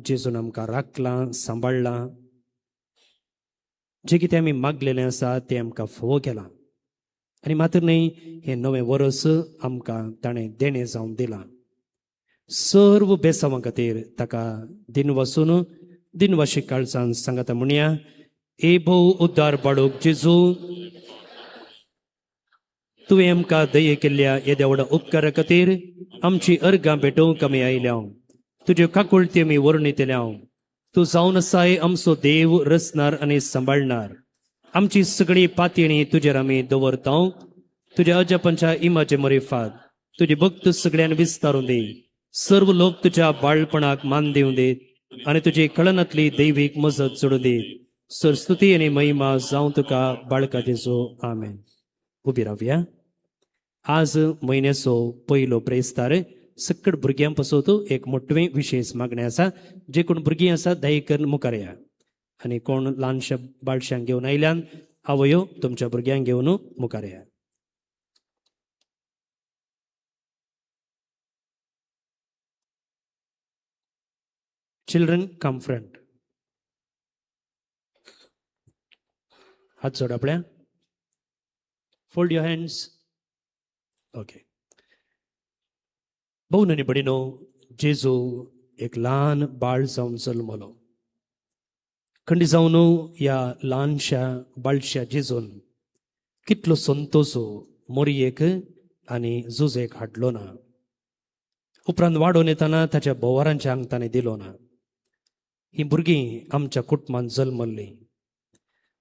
जेजून आमकां राखलां, सांबाळ्ळां. जें कितें आमी मागलेलें आसा तें आमकां फोव केलां आनी मात्र न्हय, हें नवें वर्स आमकां ताणें देणें जावन दिलां. सर्व बेसांवां खातीर ताका दिनवासून दिनवाशी काळजान सांगाता म्हणया. ए भोव उद्धार बाळूक जेजू, तुवें आमकां दये केल्ल्या येद्या व्हडा उपकारा खातीर आमची अर्गां भेटोवंक आमी आयल्या. तुज्यो काकुळटी आमी वर्णितल्या. तूं जावन आसाय आमचो देव, रचणार आनी सांबाळणार. आमची सगळी पातयेणी तुजेर आमी दवरता. तुज्या अजापांच्या इमाचे मरिफात तुजी भक्त सगळ्यान विस्तारून दी. सर्व लोक तुज्या बाळपणाक मान दिवं दीत आनी तुजी कळनातली दैवीक मजत चडूं दीत. सरस्तुती आनी महिमा जावं तुका बाळका जेजू. आमेन. उबी रावया. आज म्हयन्याचो पयलो ब्रेस्तार. सकट भुरग्यां पासत एक मोटवें विशेश मागणें आसा. जे कोण भुरगीं आसा, दया करून मुखार या आनी कोण ल्हानशा बाळशांक घेवन आयल्यान, आवयो तुमच्या भुरग्यांक घेवन मुखार या. Children, come front. हात जोड आपल्या. Fold your hands. Okay. भोव आनी भयणीनो, जेजू एक ल्हान बाळ जावन जल्मलो. खंडी जावन ह्या ल्हानशा बाळशा जेजून कितलो संतोश मोरयेक आनी जुजेक हाडलो ना. उपरांत वाडोवन येतना ताच्या बोवारांच्या आंग ताणें दिलो ना. ही भुरगीं आमच्या कुटुंबांत जल्मल्लीं.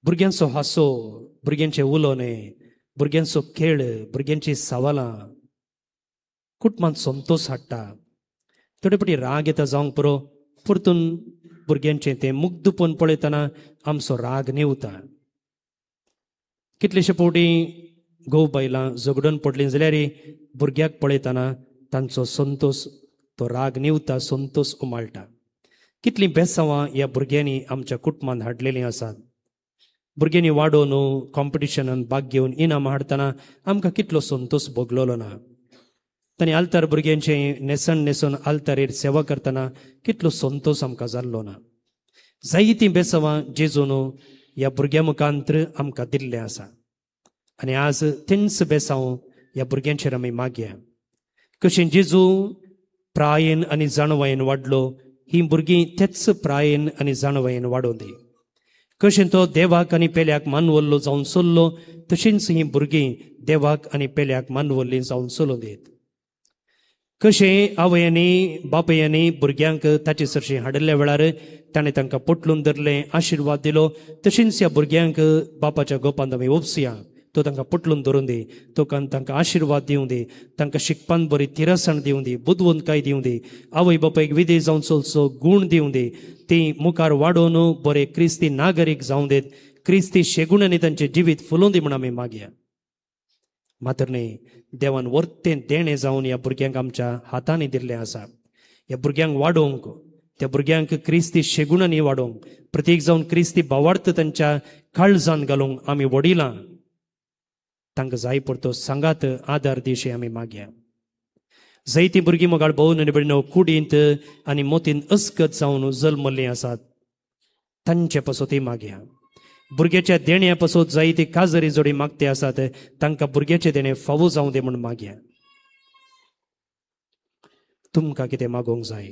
भुरग्यांचो हांसो, भुरग्यांचें उलोवणें, भुरग्यांचो खेळ, भुरग्यांची सवालां कुटुंबांत संतोश हाडटा. थोडे फावटी राग येता जावंक पुरो, परतून भुरग्यांचें तें मुग्धपण पळयतना आमचो राग न्हिवता. कितलेशे फावटी घोव बायलां झगडून पडलीं जाल्यार भुरग्याक पळयतना तांचो संतोश, तो राग न्हिवता, संतोश उमाळटा. कितलीं बेसांवां ह्या भुरग्यांनी आमच्या कुटुंबांत हाडलेलीं आसात. भुरग्यांनी वाडोवन कॉम्पिटिशनान भाग घेवन इनाम हाडटना आमकां कितलो संतोश भोगलोलो ना. तांणी आल्तार भुरग्यांचें न्हेसण न्हेसून आल्तारेर सेवा करतना कितलो संतोश आमकां जाल्लो ना. जायतीं बेसांवां जेजून ह्या भुरग्यां मुखांत्र आमकां दिल्लें आसा आनी आज तेंच बेसांव ह्या भुरग्यांचेर आमी मागया. कशें जेजू प्रायेन आनी जाणवायेन वाडलो, ही भुरगीं तेच प्रायेन आनी जाणवायेन वाडोवं दी. कशें तो देवाक आनी पेल्याक मानवल्लो जावन चल्लो, तशींच ही भुरगीं देवाक आनी पेल्याक मानवल्लीं जावन चलोवं दीत. कशें आवयांनी बापयांनी भुरग्यांक ताचे सरशीं हाडिल्ल्या वेळार ताणें तांकां पोटलून धरलें, आशिर्वाद दिलो, तशींच ह्या भुरग्यांक बापाच्या गोपांत आमी ओपसुया. तो तांकां पोटलून धरून दी, तो तांकां आशिर्वाद दिवं दी, तांकां शिकपान बरी थिरसाण दिवं दी, बुदवंतकाय दिवं दी, आवय बापायक विधेय जावन चलचो गूण दिवं दी. ती मुखार वाडोवन बरे क्रिस्ती नागरीक जावं देत, क्रिस्ती शेगुणांनी तांचें जिवीत फुलोवं दी म्हूण आमी मागया. मात्र न्हय, देवान वर्तें देणें जावन ह्या भुरग्यांक आमच्या हातांनी दिल्लें आसा. ह्या भुरग्यांक वाडोवंक, त्या भुरग्यांक क्रिस्ती शेगुणांनी वाडोवंक, प्रतीक जावन क्रिस्ती भावार्थ तांच्या काळजान घालूंक आमी वडिलां तांकां जाय पडतो सांगात आदार दिवशी आमी मागया. जायतीं भुरगीं मोगाळ भोवन आनी भयणो कुडींत आनी मोतींत अस्कत जावन जल्मल्लीं आसात, तांचे पासतूय मागया. भुरग्याच्या देण्या पासत जायती काजरी जोडी मागते आसात, तांकां भुरग्याचें देणें फावो जावं दे म्हूण मागया. तुमकां कितें मागोवंक जाय,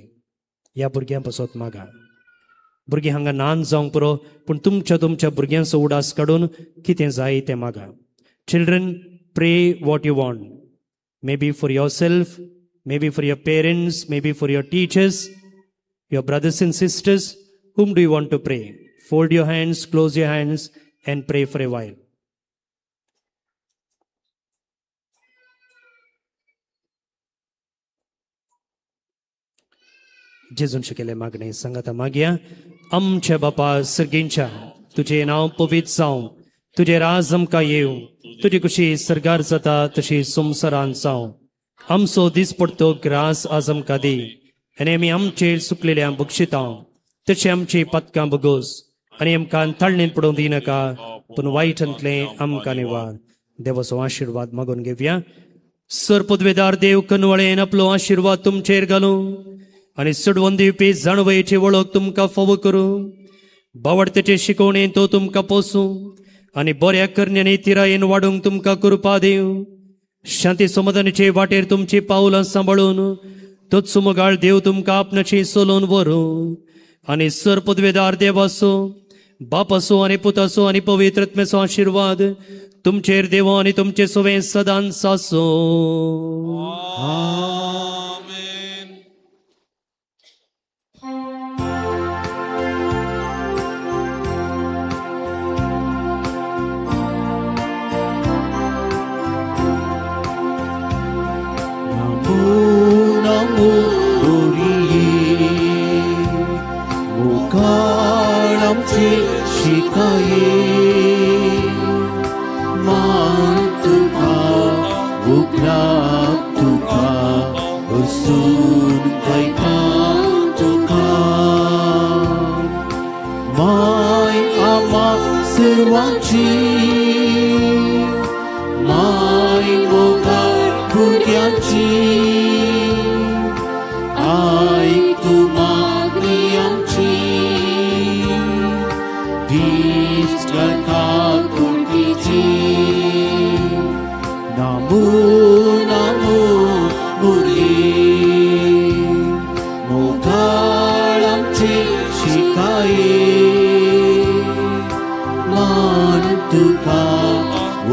ह्या भुरग्यां पासत मागा. भुरगीं हांगा नान जावंक पुरो, पूण तुमच्या तुमच्या भुरग्यांचो उडास काडून कितें जाय तें मागा. Children, pray what you want, maybe for yourself, maybe for your parents, maybe for your teachers, your brothers and sisters. Whom do you want to pray? Fold your hands, close your hands, and pray for a while. जेजून शिकयले मागणे सांगाता मागया. आमच्या बापा सर्गींच्या, तुजें नांव पवित्र जावं. तुजें राज आमकां येवं, तुजी कुशी सरकार जाता तशी संवसारान जावं. आमचो दिसपडतो ग्रास आज आमकां दी आनी आमी आमचेर सुकलेल्या बक्षितां तशें आमची पदकां बगोस आनी आमकां ताळणेन पडोवंक दिनाका, पूण वायटांतलें आमकां निवार. देवाचो आशिर्वाद मागून घेवया. सर पदवेदार देव कनवळेन आपलो आशिर्वाद तुमचेर घालूं आनी चडवून दिवपी जाणवयेची वळख तुमकां फावो करूं. बावडतेचे शिकवणेन तो तुमकां पोसूं आनी बऱ्या करण्यांनी तिरायेन वाडूंक तुमकां कृपा दिवं. शांती समाधानाचे वाटेर तुमची पावलां सांबाळून तोच मोगाळ देव तुमकां आपणाची चलोवन व्हरूं. आनी सर पदवेदार देवाचो, बापाचो आनी पुताचो आनी पवित्र आत्म्याचो आशिर्वाद तुमचेर देव आनी तुमचे सवें सदांच आसूं. आमेन. नमो नमो बोरिये मुखाळ आमचे शिकाये, मान तुका उगडाप तुका वसून गायता तुका. माय आमा सर्वांची, माय मोगाळ भुरग्यांची, आयक तूं मागणी आमची, दीस कथा कुडकीची. नमो नमो मुरली मोगाळ आमचे शिकाये, मान तुका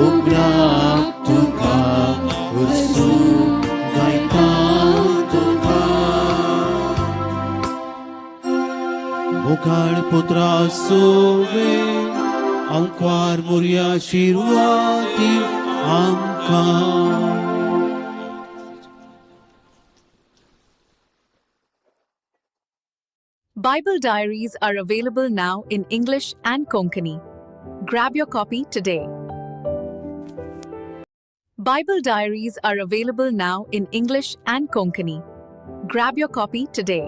उगडाप तुका वसून गायता तुका. मुखाळ पुत्रा सोवे आंकवार मुरया शिरवाती आमकां. Bible Diaries are available now in English and Konkani. Grab your copy today. Bible Diaries are available now in English and Konkani. Grab your copy today.